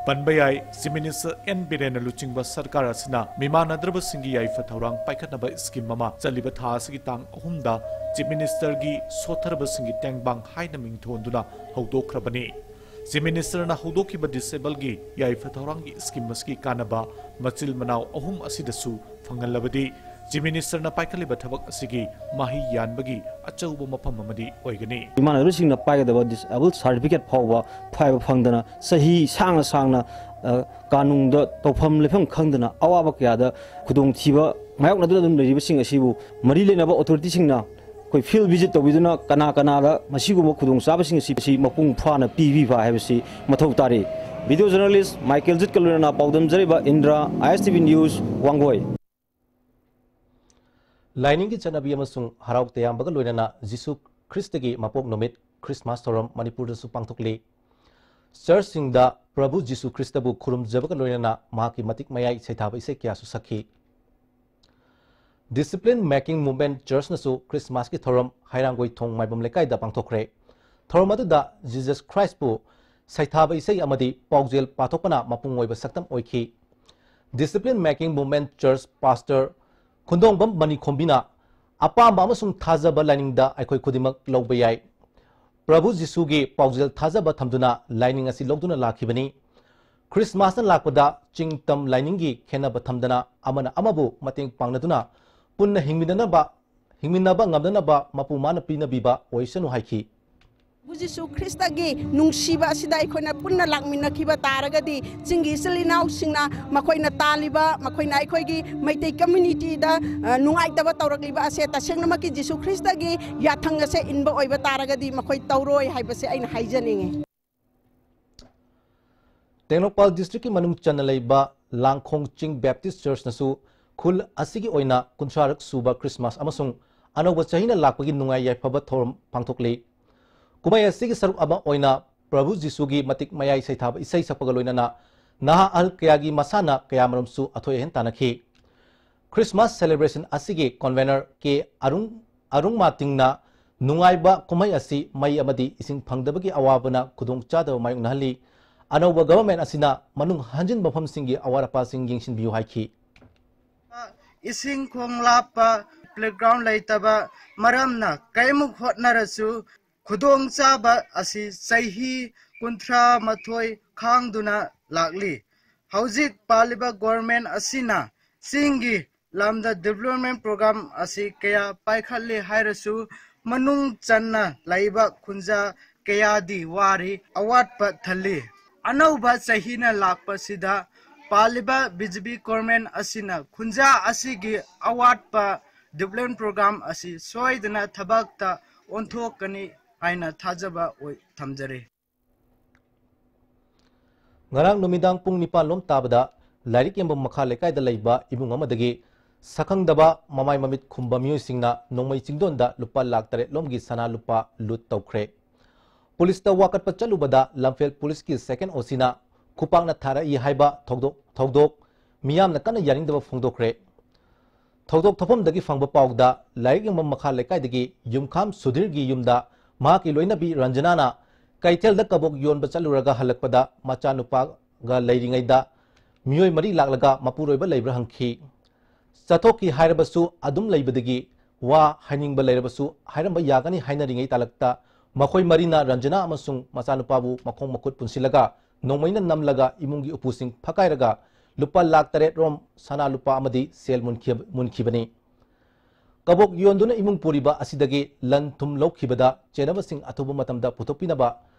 ꯄꯟꯕ ꯌꯥꯏ, ꯆꯤꯐ ꯃꯤꯅꯤꯁꯇꯔ ꯑꯦꯟ ꯕꯤꯔꯦꯟꯅ ꯂꯨꯆꯤꯡꯕ ꯁꯔꯀꯥꯔ ꯑꯁꯤꯅ ꯃꯤꯃꯥꯟꯅꯗ꯭ꯔꯕꯁꯤꯡꯒꯤ ꯌꯥꯏꯐ ꯊꯧꯔꯥꯡ ꯄꯥꯏꯈꯠꯅꯕ ꯁ꯭ꯀꯤꯝ ꯑꯃ ꯆꯠꯂꯤꯕ ꯊꯥ ꯑꯁꯤꯒꯤ ꯇꯥꯡ ꯑꯍꯨꯝꯗ ꯆꯤꯐ ꯃꯤꯅꯤꯁꯇꯔꯒꯤ ꯁꯣꯠꯊꯔꯕꯁꯤꯡꯒꯤ ꯇꯦꯡꯕꯥꯡ ꯍꯥꯏꯅ ꯃꯤꯡꯊꯣꯟꯗꯨꯅ ꯍꯧꯗꯣꯛꯈ꯭ꯔꯕꯅꯤ꯫ ꯆꯤꯐ ꯃꯤꯅꯤꯁꯇꯔꯅ ꯍꯧꯗꯣꯛꯈꯤꯕ ꯗꯤꯁꯑꯦꯕꯜꯒꯤ ꯌꯥꯏꯐ ꯊꯧꯔꯥꯡꯒꯤ ꯁ꯭ꯀꯤꯝ ꯑꯁꯤꯒꯤ ꯀꯥꯟꯅꯕ ꯃꯆꯤꯜ ꯃꯅꯥꯎ ꯑꯍꯨꯝ ꯑꯁꯤꯗꯁꯨ ꯐꯪꯍꯜꯂꯕꯗꯤ Chief Minister ꯅ ꯄꯥꯏꯈꯠꯂꯤꯕ ꯊꯕꯛ ꯑꯁꯤꯒꯤ ꯃꯍꯩ ꯌꯥꯟꯕꯒꯤ ꯑꯆꯧꯕ ꯃꯐꯝ ꯑꯃꯗꯤ ꯑꯣꯏꯒꯅꯤ꯫ ꯏꯃꯥꯟꯅꯕꯁꯤꯡꯅ ꯄꯥꯏꯒꯗꯕ disable certificate ꯐꯥꯎꯕ ꯐꯥꯏꯕ ꯐꯪꯗꯅ ꯆꯍꯤ ꯁꯥꯡꯅ ꯁꯥꯡꯅ, ꯑ, ꯀꯥꯅꯨꯡꯗ ꯇꯧꯐꯝ ꯂꯩꯐꯝ ꯈꯪꯗꯅ ꯑꯋꯥꯕ ꯀꯌꯥꯗ ꯈꯨꯗꯣꯡꯊꯤꯕ ꯃꯥꯌꯣꯛꯅꯗꯨꯅ ꯑꯗꯨꯝ ꯂꯩꯔꯤꯕꯁꯤꯡ ꯑꯁꯤꯕꯨ ꯃꯔꯤ ꯂꯩꯅꯕ authority ꯁꯤꯡꯅ ꯑꯩꯈꯣꯏ field visit ꯇꯧꯕꯤꯗꯨꯅ ꯀꯅꯥ ꯀꯅꯥꯗ ꯃꯁꯤꯒꯨꯝꯕ ꯈꯨꯗꯣꯡꯆꯥꯕꯁꯤꯡ ꯑꯁꯤ, ꯑꯁꯤ ꯃꯄꯨꯡ ꯐꯥꯅ ꯄꯤꯕꯤꯕ ꯍꯥꯏꯕꯁꯤ ꯃꯊꯧ ꯇꯥꯔꯤ꯫ Video journalist ꯃꯥꯏꯀꯦꯜ ꯖꯤꯠꯀ ꯂꯣꯏꯅꯅ ꯄꯥꯎꯗꯝꯖꯔꯤꯕ ꯏꯟꯗ꯭ꯔꯥ, ISTV News, ꯋꯥꯡꯒꯣꯏ꯫ ꯂꯥꯏꯅꯤꯡꯒꯤ ꯆꯠꯅꯕꯤ ꯑꯃꯁꯨꯡ ꯍꯔꯥꯎ ꯇꯌꯥꯝꯕꯒ ꯂꯣꯏꯅꯅ ꯖꯤꯁꯨ ꯈ꯭ꯔꯤꯁꯇꯒꯤ ꯃꯄꯣꯛ ꯅꯨꯃꯤꯠ ꯈ꯭ꯔꯤꯁꯃꯥꯁ ꯊꯧꯔꯝ ꯃꯅꯤꯄꯨꯔꯗꯁꯨ ꯄꯥꯡꯊꯣꯛꯂꯤ꯫ ꯆꯔꯆꯁꯤꯡꯗ ꯄ꯭ꯔꯚꯨ ꯖꯤꯁꯨ ꯈ꯭ꯔꯤꯁꯇꯕꯨ ꯈꯨꯔꯨꯝꯖꯕꯒ ꯂꯣꯏꯅꯅ ꯃꯍꯥꯛꯀꯤ ꯃꯇꯤꯛ ꯃꯌꯥꯏ ꯁꯩꯊꯥꯕ ꯏꯁꯩ ꯀꯌꯥꯁꯨ ꯁꯛꯈꯤ꯫ Discipline Making Movement ꯆꯔꯆꯅꯁꯨ ꯈ꯭ꯔꯤꯁꯃꯥꯁꯀꯤ ꯊꯧꯔꯝ ꯍꯩꯔꯥꯡꯒꯣꯏ ꯊꯣꯡ ꯃꯥꯏꯕꯝ ꯂꯩꯀꯥꯏꯗ ꯄꯥꯡꯊꯣꯛꯈ꯭ꯔꯦ꯫ ꯊꯧꯔꯝ ꯑꯗꯨꯗ ꯖꯤꯖꯁ ꯈ꯭ꯔꯥꯏꯁꯄꯨ ꯁꯩꯊꯥꯕ ꯏꯁꯩ ꯑꯃꯗꯤ ꯄꯥꯎꯖꯦꯜ ꯄꯥꯊꯣꯛꯄꯅ ꯃꯄꯨꯡ ꯑꯣꯏꯕ ꯁꯛꯇꯝ ꯑꯣꯏꯈꯤ꯫ Discipline Making Movement Church Pastor ꯈꯨꯟꯗꯣꯡꯕꯝ ꯃꯅꯤꯈꯣꯝꯕꯤꯅ ꯑꯄꯥꯝꯕ ꯑꯃꯁꯨꯡ ꯊꯥꯖꯕ ꯂꯥꯏꯅꯤꯡꯗ ꯑꯩꯈꯣꯏ ꯈꯨꯗꯤꯡꯃꯛ ꯂꯧꯕ ꯌꯥꯏ꯫ ꯄ꯭ꯔꯚꯨ ꯖꯤꯁꯨꯒꯤ ꯄꯥꯎꯖꯦꯜ ꯊꯥꯖꯕ ꯊꯝꯗꯨꯅ ꯂꯥꯏꯅꯤꯡ ꯑꯁꯤ ꯂꯧꯗꯨꯅ ꯂꯥꯛꯈꯤꯕꯅꯤ꯫ ꯈ꯭ꯔꯤꯁꯃꯥꯁꯅ ꯂꯥꯛꯄꯗ ꯆꯤꯡ ꯇꯝ ꯂꯥꯏꯅꯤꯡꯒꯤ ꯈꯦꯟꯅꯕ ꯊꯝꯗꯅ ꯑꯃꯅ ꯑꯃꯕꯨ ꯃꯇꯦꯡ ꯄꯥꯡꯅꯗꯨꯅ ꯄꯨꯟꯅ ꯍꯤꯡꯃꯤꯟꯅꯅꯕ, ꯍꯤꯡꯃꯤꯟꯅꯕ ꯉꯝꯅꯅꯕ ꯃꯄꯨ ꯃꯥꯅ ꯄꯤꯅꯕꯤꯕ ꯑꯣꯏꯁꯅꯨ ꯍꯥꯏꯈꯤ꯫ ꯄ꯭ꯔꯚꯨ ꯖꯤꯁꯨ ꯈ꯭ꯔꯤꯁꯇꯒꯤ ꯅꯨꯡꯁꯤꯕ ꯑꯁꯤꯗ ꯑꯩꯈꯣꯏꯅ ꯄꯨꯟꯅ ꯂꯥꯛꯃꯤꯟꯅꯈꯤꯕ ꯇꯥꯔꯒꯗꯤ ꯆꯤꯡꯒꯤ ꯏꯆꯤꯜ ꯏꯅꯥꯎꯁꯤꯡꯅ ꯃꯈꯣꯏꯅ ꯇꯥꯜꯂꯤꯕ, ꯃꯈꯣꯏꯅ ꯑꯩꯈꯣꯏꯒꯤ ꯃꯩꯇꯩ communityꯗ, ꯑ, ꯅꯨꯡꯉꯥꯏꯇꯕ ꯇꯧꯔꯛꯂꯤꯕ ꯑꯁꯦ ꯇꯁꯦꯡꯅꯃꯛꯀꯤ ꯖꯤꯁꯨ ꯈ꯭ꯔꯤꯁꯇꯒꯤ ꯌꯥꯊꯪ ꯑꯁꯦ ꯏꯟꯕ ꯑꯣꯏꯕ ꯇꯥꯔꯒꯗꯤ ꯃꯈꯣꯏ ꯇꯧꯔꯣꯏ ꯍꯥꯏꯕꯁꯦ ꯑꯩꯅ ꯍꯥꯏꯖꯅꯤꯡꯉꯤ꯫ ꯇꯦꯡꯅꯧꯄꯥꯜ districtꯀꯤ ꯃꯅꯨꯡ ꯆꯟꯅ ꯂꯩꯕ ꯂꯥꯡꯈꯣꯡ ꯆꯤꯡ Baptist Churchꯅꯁꯨ ꯈꯨꯜ ꯑꯁꯤꯒꯤ ꯑꯣꯏꯅ ꯀꯨꯟꯊ꯭ꯔꯥꯔꯛ ꯁꯨꯕ ꯈ꯭ꯔꯤꯁꯃꯥꯁ ꯑꯃꯁꯨꯡ ꯑꯅꯧꯕ ꯆꯍꯤꯅ ꯂꯥꯛꯄꯒꯤ ꯅꯨꯡꯉꯥꯏ ꯌꯥꯏꯐꯕ ꯊꯧꯔꯝ ꯄꯥꯡꯊꯣꯛꯂꯤ꯫ ꯀꯨꯝꯍꯩ ꯑꯁꯤꯒꯤ ꯁꯔꯨꯛ ꯑꯃ ꯑꯣꯏꯅ ꯄ꯭ꯔꯚꯨ ꯖꯤꯁꯨꯒꯤ ꯃꯇꯤꯛ ꯃꯌꯥꯏ ꯁꯩꯊꯥꯕ ꯏꯁꯩ ꯁꯛꯄꯒ ꯂꯣꯏꯅꯅ ꯅꯍꯥ ꯑꯍꯜ ꯀꯌꯥꯒꯤ ꯃꯁꯥꯟꯅ ꯀꯌꯥꯃꯔꯨꯝꯁꯨ ꯑꯊꯣꯏ ꯑꯍꯦꯟ ꯇꯥꯟꯅꯈꯤ꯫ Christmas celebration ꯑꯁꯤꯒꯤ convener ꯀꯦ ꯑꯔꯨꯡ, ꯑꯔꯨꯡꯃꯥꯇꯤꯡꯅ ꯅꯨꯡꯉꯥꯏꯕ ꯀꯨꯝꯍꯩ ꯑꯁꯤ ꯃꯩ ꯑꯃꯗꯤ ꯏꯁꯤꯡ ꯐꯪꯗꯕꯒꯤ ꯑꯋꯥꯕꯅ ꯈꯨꯗꯣꯡꯆꯥꯗꯕ ꯃꯥꯌꯣꯛꯅꯍꯜꯂꯤ꯫ ꯑꯅꯧꯕ government ꯑꯁꯤꯅ ꯃꯅꯨꯡ ꯍꯟꯖꯤꯟꯕ ꯃꯐꯝꯁꯤꯡꯒꯤ ꯑꯋꯥꯠ ꯑꯄꯥꯁꯤꯡ ꯌꯦꯡꯁꯤꯟꯕꯤꯌꯨ ꯍꯥꯏꯈꯤ꯫ ꯏꯁꯤꯡ ꯈꯣꯡ ꯂꯥꯞꯄ, playground ꯂꯩꯇꯕ ꯃꯔꯝꯅ ꯀꯔꯤꯃꯨꯛ ꯍꯣꯠꯅꯔꯁꯨ ꯈꯨꯗꯣꯡꯆꯥꯕ ꯑꯁꯤ ꯆꯍꯤ ꯀꯨꯟꯊ꯭ꯔꯥ ꯃꯥꯊꯣꯏ ꯈꯥꯡꯗꯨꯅ ꯂꯥꯛꯂꯤ꯫ ꯍꯧꯖꯤꯛ ꯄꯥꯜꯂꯤꯕ government ꯑꯁꯤꯅ ꯆꯤꯡꯒꯤ ꯂꯝꯗ development program ꯑꯁꯤ ꯀꯌꯥ ꯄꯥꯏꯈꯠꯂꯤ ꯍꯥꯏꯔꯁꯨ, ꯃꯅꯨꯡ ꯆꯟꯅ ꯂꯩꯕ ꯈꯨꯟꯖꯥ ꯀꯌꯥꯗꯤ ꯋꯥꯔꯤ, ꯑꯋꯥꯠꯄ ꯊꯜꯂꯤ꯫ ꯑꯅꯧꯕ ꯆꯍꯤꯅ ꯂꯥꯛꯄꯁꯤꯗ ꯄꯥꯜꯂꯤꯕ B J P government ꯑꯁꯤꯅ ꯈꯨꯟꯖꯥ ꯑꯁꯤꯒꯤ ꯑꯋꯥꯠꯄ development program ꯑꯁꯤ ꯁꯣꯏꯗꯅ ꯊꯕꯛꯇ ꯑꯣꯟꯊꯣꯛꯀꯅꯤ ꯍꯥꯏꯅ ꯊꯥꯖꯕ ꯑꯣꯏ-, ꯊꯝꯖꯔꯤ꯫ ꯉꯔꯥꯡ ꯅꯨꯃꯤꯗꯥꯡ ꯄꯨꯡ ꯅꯤꯄꯥꯟ ꯂꯣꯝ ꯇꯥꯕꯗ ꯂꯥꯏꯔꯤꯛ ꯌꯦꯡꯐꯝ ꯃꯈꯥ ꯂꯩꯀꯥꯏꯗ ꯂꯩꯕ ꯏꯃꯨꯡ ꯑꯃꯗꯒꯤ ꯁꯛꯈꯪꯗꯕ ꯃꯃꯥꯏ ꯃꯃꯤꯠ ꯈꯨꯝꯕ ꯃꯤꯑꯣꯏꯁꯤꯡꯅ ꯅꯣꯡꯃꯩ ꯆꯤꯡꯗꯣꯟꯗ ꯂꯨꯄꯥ ꯂꯥꯈ ꯇꯔꯦꯠ ꯂꯣꯝꯒꯤ ꯁꯅꯥ ꯂꯨꯄꯥ ꯂꯨꯠ ꯇꯧꯈ꯭ꯔꯦ꯫ ꯄꯨꯂꯤꯁꯇ ꯋꯥꯀꯠꯄ ꯆꯠꯂꯨꯕꯗ ꯂꯝꯐꯦꯜ ꯄꯨꯂꯤꯁꯀꯤ second O C ꯅ ꯈꯨꯄꯥꯛꯅ ꯊꯥꯔꯛꯏ ꯍꯥꯏꯕ ꯊꯧꯗꯣꯛ, ꯊꯧꯗꯣꯛ ꯃꯤꯌꯥꯝꯅ ꯀꯟꯅ ꯌꯥꯅꯤꯡꯗꯕ ꯐꯣꯡꯗꯣꯛꯈ꯭ꯔꯦ꯫ ꯊꯧꯗꯣꯛ ꯊꯣꯛꯐꯝꯗꯒꯤ ꯐꯪꯕ ꯄꯥꯎꯗ, ꯂꯥꯏꯔꯤꯛ ꯌꯦꯡꯐꯝ ꯃꯈꯥ ꯂꯩꯀꯥꯏꯗꯒꯤ ꯌꯨꯝꯈꯥꯝ ꯁꯨꯙꯤꯔꯒꯤ ꯌꯨꯝꯗ ꯃꯍꯥꯛꯀꯤ ꯂꯣꯏꯅꯕꯤ ꯔꯟꯖꯅꯥꯅ ꯀꯩꯊꯦꯜꯗ ꯀꯕꯣꯛ ꯌꯣꯟꯕ ꯆꯠꯂꯨꯔꯒ ꯍꯜꯂꯛꯄꯗ ꯃꯆꯥꯅꯨꯄꯥꯒ ꯂꯩꯔꯤꯉꯩꯗ ꯃꯤꯑꯣꯏ ꯃꯔꯤ ꯂꯥꯛꯂꯒ ꯃꯄꯨꯔꯣꯏꯕ ꯂꯩꯕ꯭ꯔꯥ ꯍꯪꯈꯤ꯫ ꯆꯠꯊꯣꯛꯈꯤ ꯍꯥꯏꯔꯕꯁꯨ ꯑꯗꯨꯝ ꯂꯩꯕꯗꯒꯤ ꯋꯥ ꯍꯥꯏꯅꯤꯡꯕ ꯂꯩꯔꯕꯁꯨ ꯍꯥꯏꯔꯝꯕ ꯌꯥꯒꯅꯤ ꯍꯥꯏꯅꯔꯤꯉꯩ ꯇꯥꯂꯛꯇ ꯃꯈꯣꯏ ꯃꯔꯤꯅ ꯔꯟꯖꯅꯥ ꯑꯃꯁꯨꯡ ꯃꯆꯥꯅꯨꯄꯥꯕꯨ ꯃꯈꯣꯡ ꯃꯈꯨꯠ ꯄꯨꯟꯁꯤꯜꯂꯒ ꯅꯣꯡꯃꯩꯅ ꯅꯝꯂꯒ ꯏꯃꯨꯡꯒꯤ ꯎꯄꯨꯁꯤꯡ ꯐꯛꯀꯥꯏꯔꯒ ꯂꯨꯄꯥ ꯂꯥꯈ ꯇꯔꯦꯠ ꯔꯣꯝ ꯁꯅꯥ ꯂꯨꯄꯥ ꯑꯃꯗꯤ ꯁꯦꯜ ꯃꯨꯟꯈꯤ-, ꯃꯨꯟꯈꯤꯕꯅꯤ꯫ ꯀꯕꯣꯛ ꯌꯣꯟꯗꯨꯅ ꯏꯃꯨꯡ ꯄꯨꯔꯤꯕ ꯑꯁꯤꯗꯒꯤ ꯂꯟ ꯊꯨꯝ ꯂꯧꯈꯤꯕꯗ ꯆꯦꯟꯅꯕꯁꯤꯡ ꯑꯊꯨꯕ ꯃꯇꯝꯗ ꯄꯨꯊꯣꯛꯄꯤꯅꯕ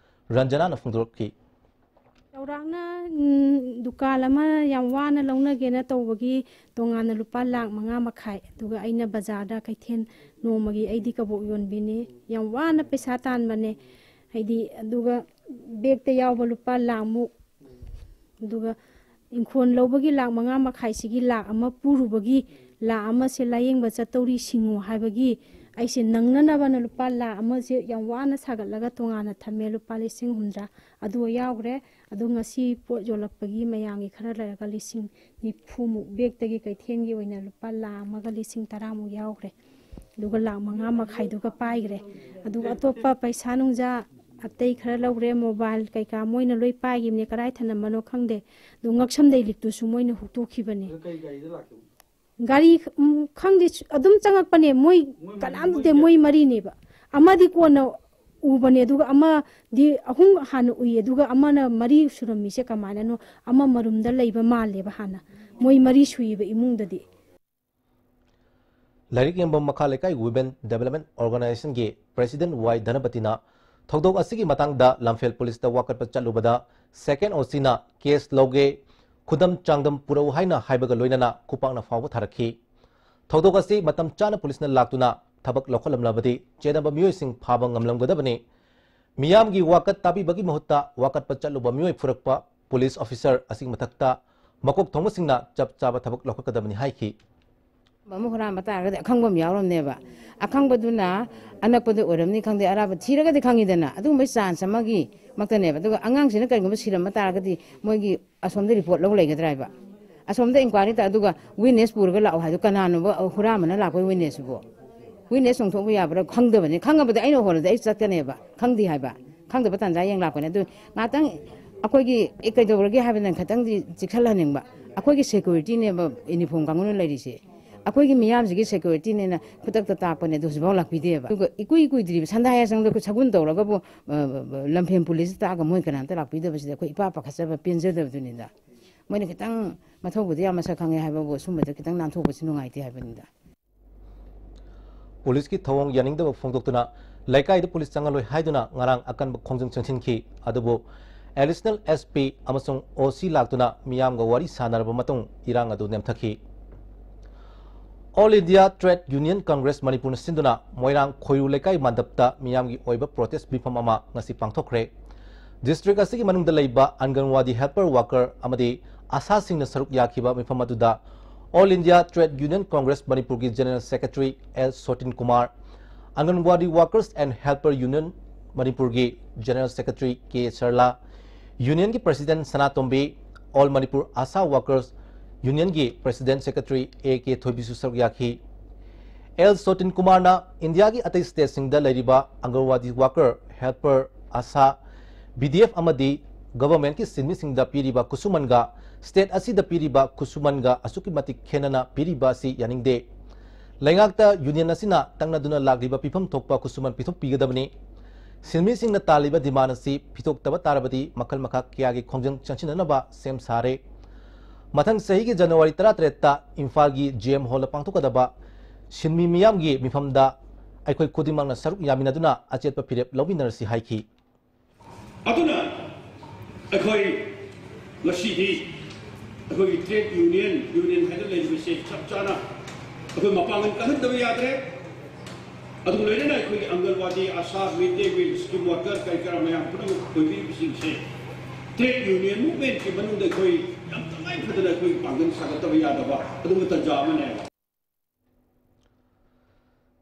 ꯔꯟꯖꯅꯥꯅ ꯐꯣꯡꯗꯣꯔꯛꯈꯤ꯫ ꯆꯥꯎꯔꯥꯛꯅ, ꯎꯝ, ꯗꯨꯀꯥꯟ ꯑꯃ ꯌꯥꯝ ꯋꯥꯅ ꯂꯧꯅꯒꯦꯅ ꯇꯧꯕꯒꯤ ꯇꯣꯉꯥꯟꯅ ꯂꯨꯄꯥ ꯂꯥꯈ ꯃꯉꯥ ꯃꯈꯥꯏ, ꯑꯗꯨꯒ ꯑꯩꯅ ꯕꯖꯥꯔꯗ ꯀꯩꯊꯦꯜ ꯅꯣꯡꯃꯒꯤ ꯑꯩꯗꯤ ꯀꯕꯣꯛ ꯌꯣꯟꯕꯤꯅꯤ, ꯌꯥꯝ ꯋꯥꯅ ꯄꯩꯁꯥ ꯇꯥꯟꯕꯅꯦ, ꯍꯥꯏꯗꯤ, ꯑꯗꯨꯒ ꯕꯦꯛꯇ ꯌꯥꯎꯕ ꯂꯨꯄꯥ ꯂꯥꯈꯃꯨꯛ, ꯑꯗꯨꯒ ꯏꯪꯈꯣꯜ ꯂꯧꯕꯒꯤ ꯂꯥꯈ ꯃꯉꯥ ꯃꯈꯥꯏꯁꯤꯒꯤ ꯂꯥꯈ ꯑꯃ ꯄꯨꯔꯨꯕꯒꯤ ꯂꯥꯈ ꯑꯃꯁꯦ ꯂꯥꯌꯦꯡꯕ ꯆꯠꯇꯧꯔꯤ ꯁꯤꯡꯉꯨ ꯍꯥꯏꯕꯒꯤ ꯑꯩꯁꯦ ꯅꯪꯅꯅꯕꯅ ꯂꯨꯄꯥ ꯂꯥꯈ ꯑꯃꯁꯦ ꯌꯥꯝ ꯋꯥꯅ ꯁꯥꯒꯠꯂꯒ ꯇꯣꯉꯥꯟꯅ ꯊꯝꯃꯦ, ꯂꯨꯄꯥ ꯂꯤꯁꯤꯡ ꯍꯨꯝꯗ꯭ꯔꯥ꯫ ꯑꯗꯨ ꯌꯥꯎꯈ꯭ꯔꯦ꯫ ꯑꯗꯣ ꯉꯁꯤ ꯄꯣꯠ ꯌꯣꯜꯂꯛꯄꯒꯤ ꯃꯌꯥꯝꯒꯤ ꯈꯔ ꯂꯩꯔꯒ ꯂꯤꯁꯤꯡ ꯅꯤꯐꯨꯃꯨꯛ ꯕꯦꯛꯇꯒꯤ ꯀꯩꯊꯦꯜꯒꯤ ꯑꯣꯏꯅ ꯂꯨꯄꯥ ꯂꯥꯈ ꯑꯃꯒ ꯂꯤꯁꯤꯡ ꯇꯔꯥꯃꯨꯛ ꯌꯥꯎꯈ꯭ꯔꯦ꯫ ꯑꯗꯨꯒ ꯂꯥꯈ ꯃꯉꯥ ꯃꯈꯥꯏꯗꯨꯒ ꯄꯥꯏꯈ꯭ꯔꯦ꯫ ꯑꯗꯨꯒ ꯑꯇꯣꯞꯄ ꯄꯩꯁꯥ ꯅꯨꯡꯖꯥ ꯑꯇꯩ ꯈꯔ ꯂꯧꯈ꯭ꯔꯦ, ꯃꯣꯕꯥꯏꯜ ꯀꯩꯀꯥ ꯃꯣꯏꯅ ꯂꯣꯏ ꯄꯥꯏꯈꯤꯕꯅꯦ, ꯀꯗꯥꯏ ꯊꯅꯝꯕꯅꯣ ꯈꯪꯗꯦ꯫ ꯑꯗꯨ ꯉꯛꯁꯝꯗꯩ ꯂꯤꯛꯇꯨꯁꯨ ꯃꯣꯏꯅ ꯍꯨꯛꯇꯣꯛꯈꯤꯕꯅꯦ꯫ ꯑꯗꯨ ꯀꯩ ꯒꯥꯔꯤꯗ ꯂꯥꯛꯀꯦ? ꯒꯥꯔꯤ, ꯎꯝ, ꯈꯪꯗꯦ, ꯑꯗꯨꯝ ꯆꯪꯉꯛꯄꯅꯦ꯫ ꯃꯣꯏ ꯃꯣꯏ ꯃꯔꯤ, ꯀꯅꯥꯝꯇ, ꯃꯣꯏ ꯀꯌꯥ? ꯃꯣꯏ ꯃꯔꯤꯅꯦꯕ꯫ ꯑꯃꯗꯤ ꯀꯣꯟꯅ ꯎꯕꯅꯦ, ꯑꯗꯨꯒ ꯑꯃꯗꯤ ꯑꯍꯨꯝ ꯍꯥꯟꯅ ꯎꯏ, ꯑꯗꯨꯒ ꯑꯃꯅ ꯃꯔꯤ ꯁꯨꯔꯝꯃꯤꯁꯦ ꯀꯃꯥꯏꯅꯅꯣ? ꯑꯃ ꯃꯔꯨꯝꯗ ꯂꯩꯕ ꯃꯥꯜꯂꯦꯕ ꯍꯥꯟꯅ꯫ ꯃꯣꯏ ꯃꯔꯤ ꯁꯨꯏꯕ ꯏꯃꯨꯡꯗꯗꯤ꯫ ꯂꯥꯏꯔꯤꯛ ꯌꯦꯡꯕꯝ ꯃꯈꯥ ꯂꯩꯀꯥꯏ Women Development Organizationꯒꯤ President ꯋꯥꯏ ꯙꯅꯄꯇꯤꯅ ꯊꯧꯗꯣꯛ ꯑꯁꯤꯒꯤ ꯃꯇꯥꯡꯗ ꯂꯝꯐꯦꯜ ꯄꯨꯂꯤꯁꯇ ꯋꯥꯀꯠꯄ ꯆꯠꯂꯨꯕꯗ second OCꯅ case ꯂꯧꯒꯦ, ꯈꯨꯗꯝ ꯆꯥꯡꯗꯝ ꯄꯨꯔꯛꯎ ꯍꯥꯏꯅ ꯍꯥꯏꯕꯒ ꯂꯣꯏꯅꯅ ꯈꯨꯄꯥꯛꯅ ꯐꯥꯎꯕ ꯊꯥꯔꯛꯈꯤ꯫ ꯊꯧꯗꯣꯛ ꯑꯁꯤ ꯃꯇꯝ ꯆꯥꯅ ꯄꯨꯂꯤꯁꯅ ꯂꯥꯛꯇꯨꯅ ꯊꯕꯛ ꯂꯧꯈꯠꯂꯝꯂꯕꯗꯤ ꯆꯦꯟꯅꯕ ꯃꯤꯑꯣꯏꯁꯤꯡ ꯐꯥꯕ ꯉꯝꯂꯝꯒꯗꯕꯅꯤ꯫ ꯃꯤꯌꯥꯝꯒꯤ ꯋꯥꯀꯠ ꯇꯥꯕꯤꯕꯒꯤ ꯃꯍꯨꯠꯇ ꯋꯥꯀꯠꯄ ꯆꯠꯂꯨꯕ ꯃꯤꯑꯣꯏ ꯐꯨꯔꯛꯄ ꯄꯨꯂꯤꯁ ꯑꯣꯐꯤꯁꯔ ꯑꯁꯤꯒꯤ ꯃꯊꯛꯇ ꯃꯀꯣꯛ ꯊꯣꯡꯕꯁꯤꯡꯅ ꯆꯞ ꯆꯥꯕ ꯊꯕꯛ ꯂꯧꯈꯠꯀꯗꯕꯅꯤ ꯍꯥꯏꯈꯤ꯫ ꯑꯃ ꯍꯨꯔꯥꯟꯕ ꯇꯥꯔꯒꯗꯤ ꯑꯈꯪꯕ ꯑꯃ ꯌꯥꯎꯔꯝꯅꯦꯕ꯫ ꯑꯈꯪꯕꯗꯨꯅ ꯑꯅꯛꯄꯗ ꯑꯣꯏꯔꯝꯅꯤ ꯈꯪꯗꯦ, ꯑꯔꯥꯞꯄ ꯊꯤꯔꯒꯗꯤ ꯈꯪꯉꯤꯗꯅ, ꯑꯗꯨꯒꯨꯝꯕꯩ chance ꯑꯃꯒꯤ ꯃꯛꯇꯅꯦꯕ꯫ ꯑꯗꯨꯒ ꯑꯉꯥꯡꯁꯤꯅ ꯀꯔꯤꯒꯨꯝꯕ ꯁꯤꯔꯝꯕ ꯇꯥꯔꯒꯗꯤ ꯃꯣꯏꯒꯤ ꯑꯁꯣꯝꯗ report ꯂꯧ ꯂꯩꯒꯗ꯭ꯔꯥ ꯍꯥꯏꯕ? ꯑꯁꯣꯝꯗ inquiry ꯇ-, ꯑꯗꯨꯒ witness ꯄꯨꯔꯒ ꯂꯥꯛꯑꯣ ꯍꯥꯏꯗꯣ ꯀꯅꯥꯅꯣꯕ ꯍꯨꯔꯥꯟꯕꯅ ꯂꯥꯛꯄꯒꯤ witness ꯁꯤꯕꯣ? Witness ꯆꯣꯡꯊꯣꯛꯄ ꯌꯥꯕ꯭ꯔꯥ? ꯈꯪꯗꯕꯅꯤ꯫ ꯈꯪꯉꯕꯗꯤ ꯑꯩꯅ ꯍꯣꯜꯂꯗꯤ ꯑꯩ ꯆꯠꯀꯅꯦꯕ꯫ ꯈꯪꯗꯦ ꯍꯥꯏꯕ꯫ ꯈꯪꯗꯕ ꯇꯥꯟꯖꯥ ꯌꯦꯡ ꯂꯥꯛꯄꯅꯦ꯫ ꯑꯗꯨ ꯉꯥꯛꯇꯪ ꯑꯩꯈꯣꯏꯒꯤ, ꯑꯦ, ꯀꯩꯗꯧꯔꯒꯦ ꯍꯥꯏꯕꯗ ꯈꯤꯇꯪꯗꯤ ꯆꯤꯛꯁꯜꯍꯟꯅꯤꯡꯕ꯫ ꯑꯩꯈꯣꯏꯒꯤ security ꯅꯦꯕ uniform ꯀꯥꯡꯕꯨꯅ ꯂꯩꯔꯤꯁꯦ꯫ ꯑꯩꯈꯣꯏꯒꯤ ꯃꯤꯌꯥꯝꯁꯤꯒꯤ security ꯅꯦꯅ ꯈꯨꯗꯛꯇ ꯇꯥꯛꯄꯅꯦ, ꯑꯗꯨ ꯍꯧꯖꯤꯛꯐꯥꯎ ꯂꯥꯛꯄꯤꯗꯦꯕ꯫ ꯑꯗꯨꯒ ꯏꯀꯨꯏ ꯀꯨꯏꯗ꯭ꯔꯤꯕ ꯁꯟꯗꯥ ꯍꯌꯥꯁꯪꯗ ꯑꯩꯈꯣꯏ ꯁꯒꯨꯟ ꯇꯧꯔꯒꯕꯨ, ꯑ, ꯂꯝꯐꯦꯟ ꯄꯨꯂꯤꯁꯇ ꯇꯥꯛꯑꯒ ꯃꯣꯏ ꯀꯅꯥꯝꯇ ꯂꯥꯛꯄꯤꯗꯕꯁꯤꯗ ꯑꯩꯈꯣꯏ ꯏꯄꯥ ꯄꯥꯈꯠꯆꯕ ꯄꯦꯟꯖꯗꯕꯗꯨꯅꯤꯗ꯫ ꯃꯣꯏꯅ ꯈꯤꯇꯪ ꯃꯊꯧꯕꯨꯗꯤ ꯌꯥꯝ ꯃꯁꯛ ꯈꯪꯉꯦ ꯍꯥꯏꯕꯕꯨ ꯁꯨꯝꯕꯗ ꯈꯤꯇꯪ ꯅꯥꯟꯊꯣꯛꯄꯁꯤ ꯅꯨꯡꯉꯥꯏꯇꯦ ꯍꯥꯏꯕꯅꯤꯗ꯫ ꯄꯨꯂꯤꯁꯀꯤ ꯊꯧꯑꯣꯡ ꯌꯥꯅꯤꯡꯗꯕ ꯐꯣꯡꯗꯣꯛꯇꯨꯅ ꯂꯩꯀꯥꯏꯗ ꯄꯨꯂꯤꯁ ꯆꯪꯍꯜꯂꯣꯏ ꯍꯥꯏꯗꯨꯅ ꯉꯔꯥꯡ ꯑꯀꯟꯕ ꯈꯣꯡꯖꯪ ꯆꯪꯁꯤꯟꯈꯤ꯫ ꯑꯗꯨꯕꯨ Additional SP ꯑꯃꯁꯨꯡ OC ꯂꯥꯛꯇꯨꯅ ꯃꯤꯌꯥꯝꯒ ꯋꯥꯔꯤ ꯁꯥꯟꯅꯔꯕ ꯃꯇꯨꯡ ꯏꯔꯥꯡ ꯑꯗꯨ ꯅꯦꯝꯊꯈꯤ꯫ All India Trade Union Congress ꯃꯅꯤꯄꯨꯔꯅ ꯁꯤꯟꯗꯨꯅ ꯃꯣꯏꯔꯥꯡ ꯈꯣꯏꯔꯨ ꯂꯩꯀꯥꯏ ꯃꯟꯗꯞꯇ ꯃꯤꯌꯥꯝꯒꯤ ꯑꯣꯏꯕ protest ꯃꯤꯐꯝ ꯑꯃ ꯉꯁꯤ ꯄꯥꯡꯊꯣꯛꯈ꯭ꯔꯦ꯫ District ꯑꯁꯤꯒꯤ ꯃꯅꯨꯡꯗ ꯂꯩꯕ ꯑꯪꯒꯟꯋꯥꯗꯤ helper worker ꯑꯃꯗꯤ ꯑꯁꯥꯁꯤꯡꯅ ꯁꯔꯨꯛ ꯌꯥꯈꯤꯕ ꯃꯤꯐꯝ ꯑꯗꯨꯗ All India Trade Union Congress ꯃꯅꯤꯄꯨꯔꯒꯤ General Secretary L ꯁꯣꯇꯤꯟ Kumar, Anganwadi Workers and Helper Union ꯃꯅꯤꯄꯨꯔꯒꯤ General Secretary ꯀꯦ ꯁꯔꯂꯥ, Union ꯒꯤ President ꯁꯅꯥꯇꯣꯝꯕꯤ, All Manipur ASHA Workers Union ꯒꯤ President Secretary ꯑꯦ ꯀꯦ ꯊꯣꯏꯕꯤꯁꯨ ꯁꯔꯨꯛ ꯌꯥꯈꯤ꯫ ꯑꯦꯜ ꯁꯣꯇꯤꯟ ꯀꯨꯃꯥꯔꯅ ꯏꯟꯗꯤꯌꯥꯒꯤ ꯑꯇꯩ state ꯁꯤꯡꯗ ꯂꯩꯔꯤꯕ ꯑꯪꯒꯟꯋꯥꯗꯤ worker, helper, ASHA, BDF ꯑꯃꯗꯤ government ꯀꯤ ꯁꯤꯟꯃꯤꯁꯤꯡꯗ ꯄꯤꯔꯤꯕ ꯈꯨꯠꯁꯨꯃꯟꯒ state ꯑꯁꯤꯗ ꯄꯤꯔꯤꯕ ꯈꯨꯠꯁꯨꯃꯟꯒ ꯑꯁꯨꯛꯀꯤ ꯃꯇꯤꯛ ꯈꯦꯟꯅꯅ ꯄꯤꯔꯤꯕ ꯑꯁꯤ ꯌꯥꯅꯤꯡꯗꯦ꯫ ꯂꯩꯉꯥꯛꯇ union ꯑꯁꯤꯅ ꯇꯛꯅꯗꯨꯅ ꯂꯥꯛꯂꯤꯕ ꯄꯤꯐꯝ ꯊꯣꯛꯄ ꯈꯨꯠꯁꯨꯃꯟ ꯄꯤꯊꯣꯛꯄꯤꯒꯗꯕꯅꯤ꯫ ꯁꯤꯟꯃꯤꯁꯤꯡꯅ ꯇꯥꯜꯂꯤꯕ demand ꯑꯁꯤ ꯄꯤꯊꯣꯛꯇꯕ ꯇꯥꯔꯕꯗꯤ ꯃꯈꯜ ꯃꯈꯥ ꯀꯌꯥꯒꯤ ꯈꯣꯡꯖꯪ ꯆꯪꯁꯤꯟꯅꯅꯕ ꯁꯦꯝ ꯁꯥꯔꯦ꯫ ꯃꯊꯪ ꯆꯍꯤꯒꯤ January ꯇꯔꯥꯇꯔꯦꯠꯇ ꯏꯝꯐꯥꯜꯒꯤ J M Hall ꯗ ꯄꯥꯡꯊꯣꯛꯀꯗꯕ ꯁꯤꯟꯃꯤ ꯃꯤꯌꯥꯝꯒꯤ ꯃꯤꯐꯝꯗ ꯑꯩꯈꯣꯏ ꯈꯨꯗꯤꯡꯃꯛꯅ ꯁꯔꯨꯛ ꯌꯥꯃꯤꯟꯅꯗꯨꯅ ꯑꯆꯦꯠꯄ ꯐꯤꯔꯦꯞ ꯂꯧꯃꯤꯟꯅꯔꯁꯤ ꯍꯥꯏꯈꯤ꯫ ꯑꯗꯨꯅ ꯑꯩꯈꯣꯏ ꯉꯁꯤꯗꯤ ꯑꯩꯈꯣꯏꯒꯤ trade union, union ꯍꯥꯏꯅ ꯂꯩꯔꯤꯕꯁꯦ ꯆꯞ ꯆꯥꯅ ꯑꯩꯈꯣꯏ ꯃꯄꯥꯡꯒꯜ ꯀꯜꯍꯟꯗꯕ ꯌꯥꯗ꯭ꯔꯦ꯫ ꯑꯗꯨꯒ ꯂꯣꯏꯅꯅ ꯑꯩꯈꯣꯏꯒꯤ ꯑꯪꯒꯜꯋꯥꯗꯤ, ꯑꯥꯁꯥ, mid day meal, scheme worker ꯀꯔꯤ ꯀꯔꯥ ꯃꯌꯥꯝ ꯄꯨꯝꯅꯃꯛ ꯑꯣꯏꯕꯤꯔꯤꯕꯁꯤꯡꯁꯦ trade union movementꯀꯤ ꯃꯅꯨꯡꯗ ꯑꯩꯈꯣꯏ ꯌꯥꯝ ꯇꯉꯥꯏ ꯐꯗꯅ ꯑꯩꯈꯣꯏ ꯄꯥꯡꯒꯜ ꯁꯥꯒꯠꯇꯕ ꯌꯥꯗꯕ ꯑꯗꯨꯒꯨꯝꯕ ꯇꯥꯟꯖꯥ ꯑꯃꯅꯦꯕ꯫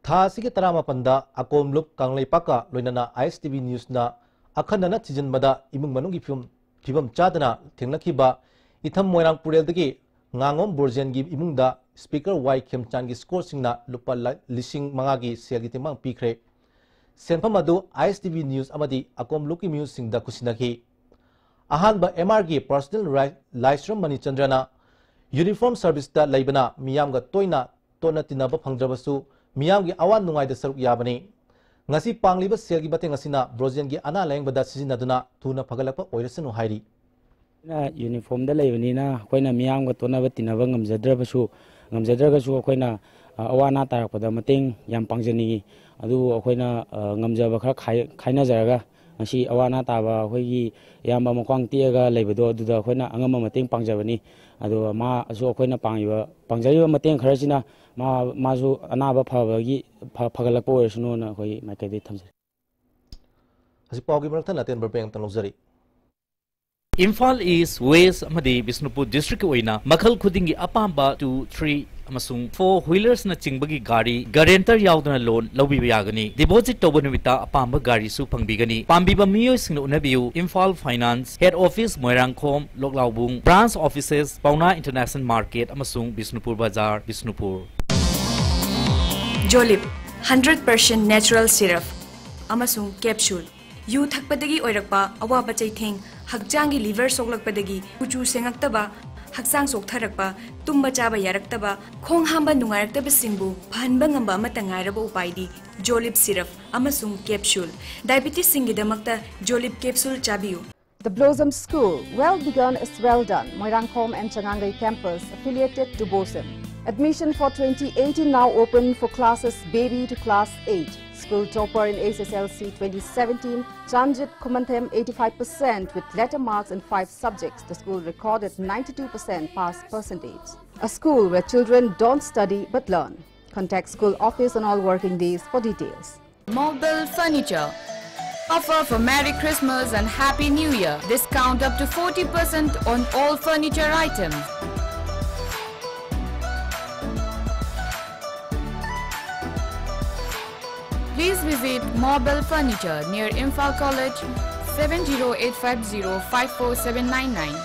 ꯊꯥ ꯑꯁꯤꯒꯤ ꯇꯔꯥꯃꯥꯄꯟꯗ ꯑꯀꯣꯝ ꯂꯨꯞ ꯀꯪꯂꯩꯄꯥꯛꯀ ꯂꯣꯏꯅꯅ ISTV Newsꯅ ꯑꯈꯟꯅꯅ ꯊꯤꯖꯤꯟꯕꯗ ꯏꯃꯨꯡ ꯃꯅꯨꯡꯒꯤ ꯐꯤꯕꯝ, ꯐꯤꯕꯝ ꯆꯥꯗꯅ ꯊꯦꯡꯅꯈꯤꯕ ꯏꯊꯝ ꯃꯣꯏꯔꯥꯡ ꯄꯨꯔꯦꯜꯗꯒꯤ ꯉꯥꯉꯣꯝ ꯕ꯭ꯔꯣꯖꯦꯟꯒꯤ ꯏꯃꯨꯡꯗ Speaker ꯋꯥꯏ ꯈꯦꯝꯆꯥꯟꯒꯤ ꯁ꯭ꯀꯣꯔꯁꯤꯡꯅ ꯂꯨꯄꯥ ꯂꯥ-, ꯂꯤꯁꯤꯡ ꯃꯉꯥꯒꯤ ꯁꯦꯜꯒꯤ ꯇꯦꯡꯕꯥꯡ ꯄꯤꯈ꯭ꯔꯦ꯫ ꯁꯦꯟꯐꯝ ꯑꯗꯨ ISTV News ꯑꯃꯗꯤ ꯑꯀꯣꯝ ꯂꯨꯞꯀꯤ ꯃꯤꯑꯣꯏꯁꯤꯡꯗ ꯈꯨꯠꯁꯤꯟꯅꯈꯤ꯫ ꯑꯍꯥꯟꯕ MRꯒꯤ personal ꯔꯥꯏ-, ꯂꯥꯏꯁ꯭ꯔꯝ ꯃꯅꯤꯆꯟꯗ꯭ꯔꯅ uniform serviceꯇ ꯂꯩꯕꯅ ꯃꯤꯌꯥꯝꯒ ꯇꯣꯏꯅ ꯇꯣꯠꯅ ꯇꯤꯟꯅꯕ ꯐꯪꯗ꯭ꯔꯕꯁꯨ ꯃꯤꯌꯥꯝꯒꯤ ꯑꯋꯥ ꯅꯨꯡꯉꯥꯏꯗ ꯁꯔꯨꯛ ꯌꯥꯕꯅꯤ꯫ ꯉꯁꯤ ꯄꯥꯡꯂꯤꯕ ꯁꯦꯜꯒꯤ ꯃꯇꯦꯡ ꯑꯁꯤꯅ ꯕ꯭ꯔꯣꯖꯦꯟꯒꯤ ꯑꯅꯥ ꯂꯥꯌꯦꯡꯕꯗ ꯁꯤꯖꯤꯟꯅꯗꯨꯅ ꯊꯨꯅ ꯐꯒꯠꯂꯛꯄ ꯑꯣꯏꯔꯁꯅꯨ ꯍꯥꯏꯔꯤ꯫ ꯑꯩꯅ ꯌꯨꯅꯤꯐꯣꯔꯝꯗ ꯂꯩꯕꯅꯤꯅ ꯑꯩꯈꯣꯏꯅ ꯃꯤꯌꯥꯝꯒ ꯇꯣꯠꯅꯕ ꯇꯤꯟꯅꯕ ꯉꯝꯖꯗ꯭ꯔꯕꯁꯨ, ꯉꯝꯖꯗ꯭ꯔꯒꯁꯨ ꯑꯩꯈꯣꯏꯅ, ꯑ, ꯑꯋꯥ ꯑꯅꯥ ꯇꯥꯔꯛꯄꯗ ꯃꯇꯦꯡ ꯌꯥꯝ ꯄꯥꯡꯖꯅꯤꯡꯏ꯫ ꯑꯗꯨꯕꯨ ꯑꯩꯈꯣꯏꯅ, ꯑ, ꯉꯝꯖꯕ ꯈꯔ ꯈꯥꯏ-, ꯈꯥꯏꯅꯖꯔꯒ ꯉꯁꯤ ꯑꯋꯥ ꯑꯅꯥ ꯇꯥꯕ ꯑꯩꯈꯣꯏꯒꯤ ꯏꯌꯥꯝꯕ ꯃꯈ꯭ꯋꯥꯡ ꯇꯦꯛꯑꯒ ꯂꯩꯕꯗꯣ, ꯑꯗꯨꯗ ꯑꯩꯈꯣꯏꯅ ꯑꯉꯝꯕ ꯃꯇꯦꯡ ꯄꯥꯡꯖꯕꯅꯤ꯫ ꯑꯗꯨꯒ ꯃꯥꯁꯨ ꯑꯩꯈꯣꯏꯅ ꯄꯥꯡꯉꯤꯕ, ꯄꯥꯡꯖꯔꯤꯕ ꯃꯇꯦꯡ ꯈꯔꯁꯤꯅ ꯃꯥ, ꯃꯥꯁꯨ ꯑꯅꯥꯕ ꯐꯕꯒꯤ, ꯐ-, ꯐꯒꯠꯂꯛꯄ ꯑꯣꯏꯔꯁꯅꯨꯅ ꯑꯩꯈꯣꯏ ꯃꯥꯏꯀꯩꯗꯒꯤ ꯊꯝꯖꯔꯤ꯫ ꯍꯧꯖꯤꯛ ꯄꯥꯎꯒꯤ ꯃꯔꯛꯇ ꯅꯥꯇꯦꯟ ꯕꯔ ꯕꯦꯡ ꯑꯃꯇꯪ ꯂꯧꯖꯔꯤ꯫ ꯏꯝꯐꯥꯜ ꯏꯁ, ꯋꯦꯁ ꯑꯃꯗꯤ ꯕꯤꯁꯅꯨꯄꯨꯔ ꯗꯤꯁꯇ꯭ꯔꯤꯛꯀꯤ ꯑꯣꯏꯅ ꯃꯈꯜ ꯈꯨꯗꯤꯡꯒꯤ ꯑꯄꯥꯝꯕ two, three ꯑꯃꯁꯨꯡ four wheelersꯅ ꯆꯤꯡꯕꯒꯤ ꯒꯥꯔꯤ guarantor ꯌꯥꯎꯗꯅ loan ꯂꯧꯕꯤꯕ ꯌꯥꯒꯅꯤ꯫ Deposit ꯇꯧꯕ ꯅꯨꯃꯤꯠꯇ ꯑꯄꯥꯝꯕ ꯒꯥꯔꯤꯁꯨ ꯐꯪꯕꯤꯒꯅꯤ꯫ ꯄꯥꯝꯕꯤꯕ ꯃꯤꯑꯣꯏꯁꯤꯡꯅ ꯎꯅꯕꯤꯌꯨ꯫ Imphal Finance, Head Office Moirangkhom, ꯂꯣꯛꯂꯥꯎꯕꯨꯡ, Branch Offices ꯄꯥꯎꯅꯥ International Market ꯑꯃꯁꯨꯡ ꯕꯤꯁꯅꯨꯄꯨꯔ ꯕꯖꯥꯔ, ꯕꯤꯁꯅꯨꯄꯨꯔ꯫ ꯖꯣꯂꯤꯞ, hundred percent natural syrup ꯑꯃꯁꯨꯡ capsule꯫ ꯌꯨ ꯊꯛꯄꯗꯒꯤ ꯑꯣꯏꯔꯛꯄ ꯑꯋꯥꯕ ꯆꯩꯊꯦꯡ, ꯍꯛꯆꯥꯡꯒꯤ liver ꯁꯣꯛꯂꯛꯄꯗꯒꯤ ꯀꯨꯆꯨ ꯁꯦꯡꯉꯛꯇꯕ, ꯍꯛꯆꯥꯡ ꯆꯣꯛꯊꯔꯛꯄ, ꯇꯨꯝꯕ ꯆꯥꯕ ꯌꯥꯔꯛꯇꯕ, ꯈꯣꯡ ꯍꯥꯝꯕ ꯅꯨꯡꯉꯥꯏꯔꯛꯇꯕꯁꯤꯡꯕꯨ ꯐꯍꯟꯕ ꯉꯝꯕ ꯑꯃꯠꯇ ꯉꯥꯏꯔꯕ ꯎꯄꯥꯏꯗꯤ ꯖꯣꯂꯤꯞ syrup ꯑꯃꯁꯨꯡ capsule꯫ Diabetesꯁꯤꯡꯒꯤꯗꯃꯛꯇ ꯖꯣꯂꯤꯞ capsule ꯆꯥꯕꯤꯌꯨ꯫ The Blossom School, well begun is well done, Moirangkhom and Changangei campus, affiliated to BOSEM. Admission for twenty eighteen now open for classes baby to class eight. School topper in H S L C twenty seventeen, Chanjit Khumanthem, eighty-five percent with letter marks in five subjects. The school recorded ninety-two percent pass percentage. A school where children don't study but learn. Contact school office on all working days for details. Mobile Furniture. Offer for Merry Christmas and Happy New Year. Discount up to forty percent on all furniture items. Please visit Mobile Furniture near Imphal College, seven zero eight five zero five four seven nine nine.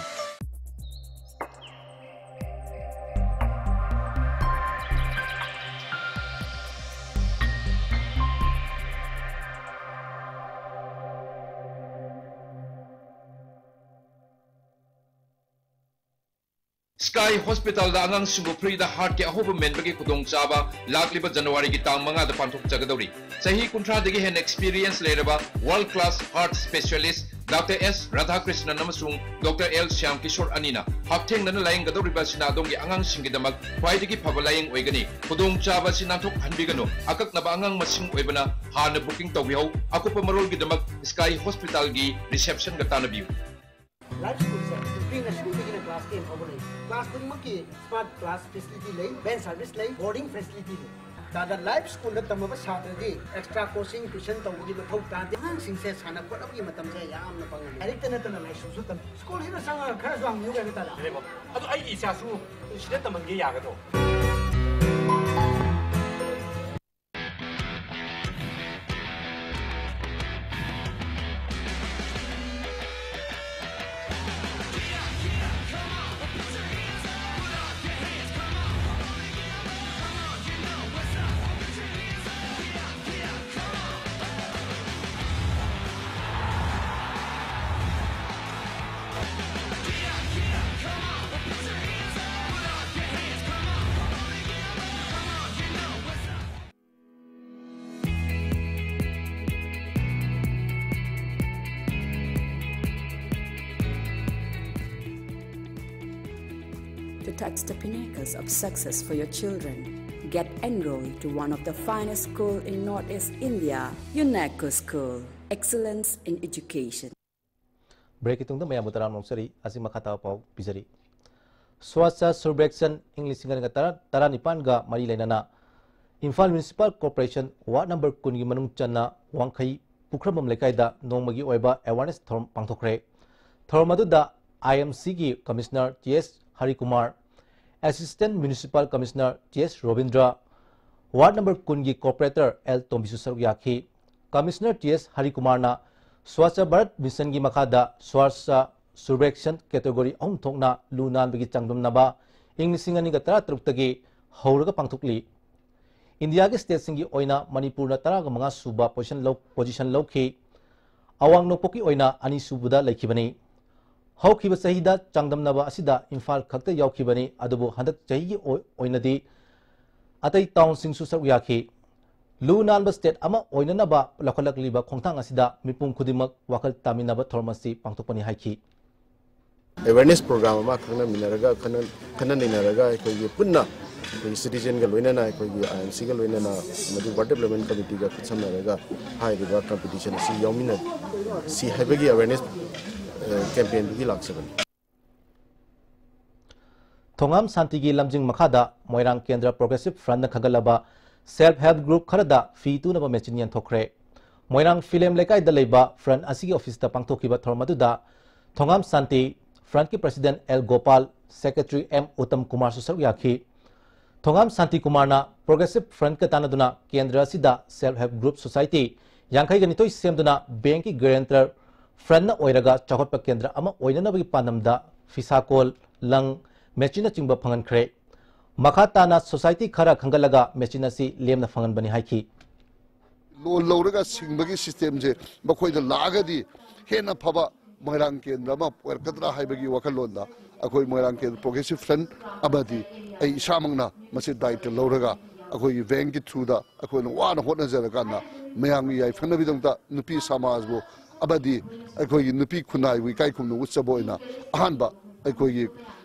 Sky Hospitalꯗ ꯑꯉꯥꯡꯁꯤꯡꯕꯨ freeꯗ heartꯀꯤ ꯑꯍꯣꯕ ꯃꯦꯟꯕꯒꯤ ꯈꯨꯗꯣꯡꯆꯥꯕ ꯂꯥꯛꯂꯤꯕ Januaryꯒꯤ ꯇꯥꯡ ꯃꯉꯥꯗ ꯄꯥꯡꯊꯣꯛꯆꯒꯗꯧꯔꯤ꯫ ꯆꯍꯤ ꯀꯨꯟꯊ꯭ꯔꯥꯗꯒꯤ ꯍꯦꯟꯅ experience ꯂꯩꯔꯕ world class heart specialist Doctor S Radhakrishnan ꯑꯃꯁꯨꯡ Doctor L Shyam Kishore ꯑꯅꯤꯅ ꯍꯛꯊꯦꯡꯅꯅ ꯂꯥꯌꯦꯡꯒꯗꯧꯔꯤꯕ ꯑꯁꯤꯅ ꯑꯗꯣꯝꯒꯤ ꯑꯉꯥꯡꯁꯤꯡꯒꯤꯗꯃꯛ ꯈ꯭ꯋꯥꯏꯗꯒꯤ ꯐꯕ ꯂꯥꯌꯦꯡ ꯑꯣꯏꯒꯅꯤ꯫ ꯈꯨꯗꯣꯡꯆꯥꯕ ꯑꯁꯤ ꯅꯥꯟꯊꯣꯛꯍꯟꯕꯤꯒꯅꯨ꯫ ꯑꯀꯛꯅꯕ ꯑꯉꯥꯡ ꯃꯁꯤꯡ ꯑꯣꯏꯕꯅ ꯍꯥꯟꯅ booking ꯇꯧꯕꯤꯍꯧ꯫ ꯑꯀꯨꯞꯄ ꯃꯔꯣꯜꯒꯤꯗꯃꯛ Sky Hospitalꯒꯤ receptionꯒ ꯇꯥꯟꯅꯕꯤꯌꯨ꯫ Life Schoolꯁꯦ pre nurseryꯗꯒꯤꯅ class ten ꯐꯥꯎꯕ ꯂꯩ꯫ Class ꯈꯨꯗꯤꯡꯃꯛꯀꯤ smart class facility ꯂꯩ, van service ꯂꯩ, boarding facility ꯂꯩ꯫ ꯇꯥꯗ Life Schoolꯗ ꯇꯝꯃꯕ ꯁꯥꯇ꯭ꯔꯗꯤ extra coaching, tuition ꯇꯧꯕꯒꯤ ꯃꯊꯧ ꯇꯥꯗꯦ꯫ ꯑꯉꯥꯡꯁꯤꯡꯁꯦ ꯁꯥꯟꯅ ꯈꯣꯠꯅꯕꯒꯤ ꯃꯇꯝꯁꯦ ꯌꯥꯝꯅ ꯐꯪꯍꯜꯂꯤ꯫ ꯂꯥꯏꯔꯤꯛꯇ ꯅꯠꯇꯅ ꯂꯥꯏꯁꯨꯁꯨ ꯇꯝꯃꯤ꯫ Schoolꯁꯤꯗ ꯆꯪꯉꯒ ꯈꯔꯁꯨ ꯍꯪꯕꯤꯌꯨ ꯀꯩꯅꯣ ꯇꯥꯗ꯫ ꯑꯗꯨꯅꯦꯕꯣ꯫ ꯑꯗꯣ ꯑꯩꯒꯤ ꯏꯆꯥꯁꯨ ꯁꯤꯗ ꯇꯝꯍꯟꯒꯦ ꯌꯥꯒꯗ꯭ꯔꯣ? Touch the pinnacles of success for your children. Get enrolled to one of the finest school in Northeast India, UNECO School. Excellence in education. Break ꯀꯤ ꯇꯨꯡꯗ ꯃꯌꯥꯝꯕꯨ ꯇꯔꯥꯝꯅ ꯑꯣꯛꯆꯔꯤ꯫ ꯍꯧꯖꯤꯛ ꯃꯈꯥ ꯇꯥꯕ ꯄꯥꯎ ꯄꯤꯖꯔꯤ꯫ Swachh Survekshan ꯏꯪ ꯂꯤꯁꯤꯡ ꯑꯅꯤꯒ ꯇꯔꯥ, ꯇꯔꯥꯅꯤꯄꯥꯟꯒ ꯃꯔꯤ ꯂꯩꯅꯅ Imphal Municipal Corporation Ward number ꯀꯨꯟꯒꯤ ꯃꯅꯨꯡ ꯆꯟꯅ ꯋꯥꯡꯈꯩ ꯄꯨꯈ꯭ꯔꯝꯕꯝ ꯂꯩꯀꯥꯏꯗ ꯅꯣꯡꯃꯒꯤ ꯑꯣꯏꯕ awareness ꯊꯧꯔꯝ ꯄꯥꯡꯊꯣꯛꯈ꯭ꯔꯦ꯫ ꯊꯧꯔꯝ ꯑꯗꯨꯗ I M C ꯒꯤ Commissioner ꯇꯤ ꯑꯦꯁ ꯍꯔꯤꯀꯨꯃꯥꯔ, Assistant Municipal Commissioner ꯇꯤ ꯑꯦꯁ ꯔꯣꯕꯤꯟꯗ꯭ꯔ, Ward number ꯀꯨꯟꯒꯤ Corporator ꯑꯦꯜ ꯇꯣꯝꯕꯤꯁꯨ ꯁꯔꯨꯛ ꯌꯥꯈꯤ꯫ Commissioner ꯇꯤ ꯑꯦꯁ ꯍꯔꯤꯀꯨꯃꯥꯔꯅ Swachh Bharat Mission ꯒꯤ ꯃꯈꯥꯗ Swachh Survekshan category ꯑꯍꯨꯝ ꯊꯣꯛꯅ ꯂꯨ ꯅꯥꯟꯕꯒꯤ ꯆꯥꯡꯗꯝꯅꯕ ꯏꯪ ꯂꯤꯁꯤꯡ ꯑꯅꯤꯒ ꯇꯔꯥꯇꯔꯨꯛꯇꯒꯤ ꯍꯧꯔꯒ ꯄꯥꯡꯊꯣꯛꯂꯤ꯫ ꯏꯟꯗꯤꯌꯥꯒꯤ ꯁ꯭ꯇꯦꯠꯁꯤꯡꯒꯤ ꯑꯣꯏꯅ ꯃꯅꯤꯄꯨꯔꯅ ꯇꯔꯥꯒ ꯃꯉꯥ ꯁꯨꯕ ꯄꯣꯖꯤꯁꯟ ꯂꯧ-, position ꯂꯧꯈꯤ꯫ ꯑꯋꯥꯡ ꯅꯣꯡꯄꯣꯛꯀꯤ ꯑꯣꯏꯅ ꯑꯅꯤꯁꯨꯕꯗ ꯂꯩꯈꯤꯕꯅꯤ꯫ ꯍꯧꯈꯤꯕ ꯆꯍꯤꯗ ꯆꯥꯡꯗꯝꯅꯕ ꯑꯁꯤꯗ ꯏꯝꯐꯥꯜ ꯈꯛꯇ ꯌꯥꯎꯈꯤꯕꯅꯤ, ꯑꯗꯨꯕꯨ ꯍꯟꯗꯛ ꯆꯍꯤꯒꯤ ꯑꯣꯏ-, ꯑꯣꯏꯅꯗꯤ ꯑꯇꯩ town ꯁꯤꯡꯁꯨ ꯁꯔꯨꯛ ꯌꯥꯈꯤ꯫ ꯂꯨ ꯅꯥꯟꯕ state ꯑꯃ ꯑꯣꯏꯅꯅꯕ ꯂꯧꯈꯠꯂꯛꯂꯤꯕ ꯈꯣꯡꯊꯥꯡ ꯑꯁꯤꯗ ꯃꯤꯄꯨꯝ ꯈꯨꯗꯤꯡꯃꯛ ꯋꯥꯈꯜ ꯇꯥꯃꯤꯟꯅꯕ ꯊꯧꯔꯝ ꯑꯁꯤ ꯄꯥꯡꯊꯣꯛꯄꯅꯤ ꯍꯥꯏꯈꯤ꯫ Awareness program ꯑꯃ ꯈꯪꯅꯃꯤꯟꯅꯔꯒ, ꯈꯟꯅ, ꯈꯟꯅ ꯅꯩꯅꯔꯒ ꯑꯩꯈꯣꯏꯒꯤ ꯄꯨꯟꯅ ꯑꯩꯈꯣꯏꯒꯤ citizen ꯒ ꯂꯣꯏꯅꯅ, ꯑꯩꯈꯣꯏꯒꯤ I M C ꯒ ꯂꯣꯏꯅꯅ, ꯑꯃꯗꯤ Ward Development Committee ꯒ ꯈꯨꯠꯁꯝꯅꯔꯒ ꯍꯥꯏꯔꯤꯕ competition ꯑꯁꯤ ꯌꯥꯎꯃꯤꯟꯅꯁꯤ ꯍꯥꯏꯕꯒꯤ awareness, ꯑ, campaign ꯗꯨꯒꯤ ꯂꯥꯛꯆꯕꯅꯤ꯫ ꯊꯣꯉꯥꯝ ꯁꯥꯟꯇꯤꯒꯤ ꯂꯝꯖꯤꯡ ꯃꯈꯥꯗ ꯃꯣꯏꯔꯥꯡ ꯀꯦꯟꯗ꯭ꯔ Progressive Front ꯅ ꯈꯟꯒꯠꯂꯕ Self Help Group ꯈꯔꯗ ꯐꯤ ꯇꯨꯅꯕ machine ꯌꯦꯟꯊꯣꯛꯈ꯭ꯔꯦ꯫ ꯃꯣꯏꯔꯥꯡ ꯐꯤꯂꯦꯝ ꯂꯩꯀꯥꯏꯗ ꯂꯩꯕ Front ꯑꯁꯤꯒꯤ office ꯇ ꯄꯥꯡꯊꯣꯛꯈꯤꯕ ꯊꯧꯔꯝ ꯑꯗꯨꯗ ꯊꯣꯉꯥꯝ ꯁꯥꯟꯇꯤ, Front ꯀꯤ President L Gopal, Secretary M Uttam ꯀꯨꯃꯥꯔꯁꯨ ꯁꯔꯨꯛ ꯌꯥꯈꯤ꯫ ꯊꯣꯉꯥꯝ ꯁꯥꯟꯇꯤ ꯀꯨꯃꯥꯔꯅ Progressive Front ꯀ ꯇꯥꯟꯅꯗꯨꯅ ꯀꯦꯟꯗ꯭ꯔ ꯑꯁꯤꯗ Self Help Group Society ꯌꯥꯡꯈꯩꯒ ꯅꯤꯊꯣꯏ ꯁꯦꯝꯗꯨꯅ bank ꯀꯤ guarantor Front ꯅ ꯑꯣꯏꯔꯒ ꯆꯥꯎꯈꯠꯄ ꯀꯦꯟꯗ꯭ꯔ ꯑꯃ ꯑꯣꯏꯅꯅꯕꯒꯤ ꯄꯥꯟꯗꯝꯗ ꯐꯤꯁꯥꯀꯣꯜ, ꯂꯪ, machine ꯅꯆꯤꯡꯕ ꯐꯪꯍꯟꯈ꯭ꯔꯦ꯫ ꯃꯈꯥ ꯇꯥꯅ society ꯈꯔ ꯈꯟꯒꯠꯂꯒ machine ꯑꯁꯤ ꯂꯦꯝꯅ ꯐꯪꯍꯟꯕꯅꯤ ꯍꯥꯏꯈꯤ꯫ Loan ꯂꯧꯔꯒ ꯁꯤꯡꯕꯒꯤ system ꯁꯦ ꯃꯈꯣꯏꯗ ꯂꯥꯛꯑꯒꯗꯤ ꯍꯦꯟꯅ ꯐꯕ ꯃꯣꯏꯔꯥꯡ ꯀꯦꯟꯗ꯭ꯔ ꯑꯃ ꯑꯣꯏꯔꯛꯀꯗ꯭ꯔꯥ ꯍꯥꯏꯕꯒꯤ ꯋꯥꯈꯜꯂꯣꯟꯗ ꯑꯩꯈꯣꯏ ꯃꯣꯏꯔꯥꯡ ꯀꯦꯟꯗ꯭ꯔ Progressive Front ꯑꯃꯗꯤ ꯑꯩ ꯏꯁꯥꯃꯛꯅ ꯃꯁꯤ ꯗꯥꯌꯤꯠꯇ ꯂꯧꯔꯒ ꯑꯩꯈꯣꯏꯒꯤ bank ꯀꯤ through ꯗ ꯑꯩꯈꯣꯏꯅ ꯋꯥꯅ ꯍꯣꯠꯅꯖꯔꯀꯥꯟꯗ ꯃꯌꯥꯝꯒꯤ ꯌꯥꯏꯐꯅꯕꯒꯤꯗꯃꯛꯇ ꯅꯨꯄꯤ ꯁꯃꯥꯖꯕꯨ ꯑꯃꯗꯤ ꯑꯩꯈꯣꯏꯒꯤ ꯅꯨꯄꯤ ꯈꯨꯟꯅꯥꯏꯕꯨ ꯏꯀꯥꯏ ꯈꯨꯝꯅ ꯎꯠꯆꯕ ꯑꯣꯏꯅ ꯑꯍꯥꯟꯕ ꯑꯩꯈꯣꯏꯒꯤ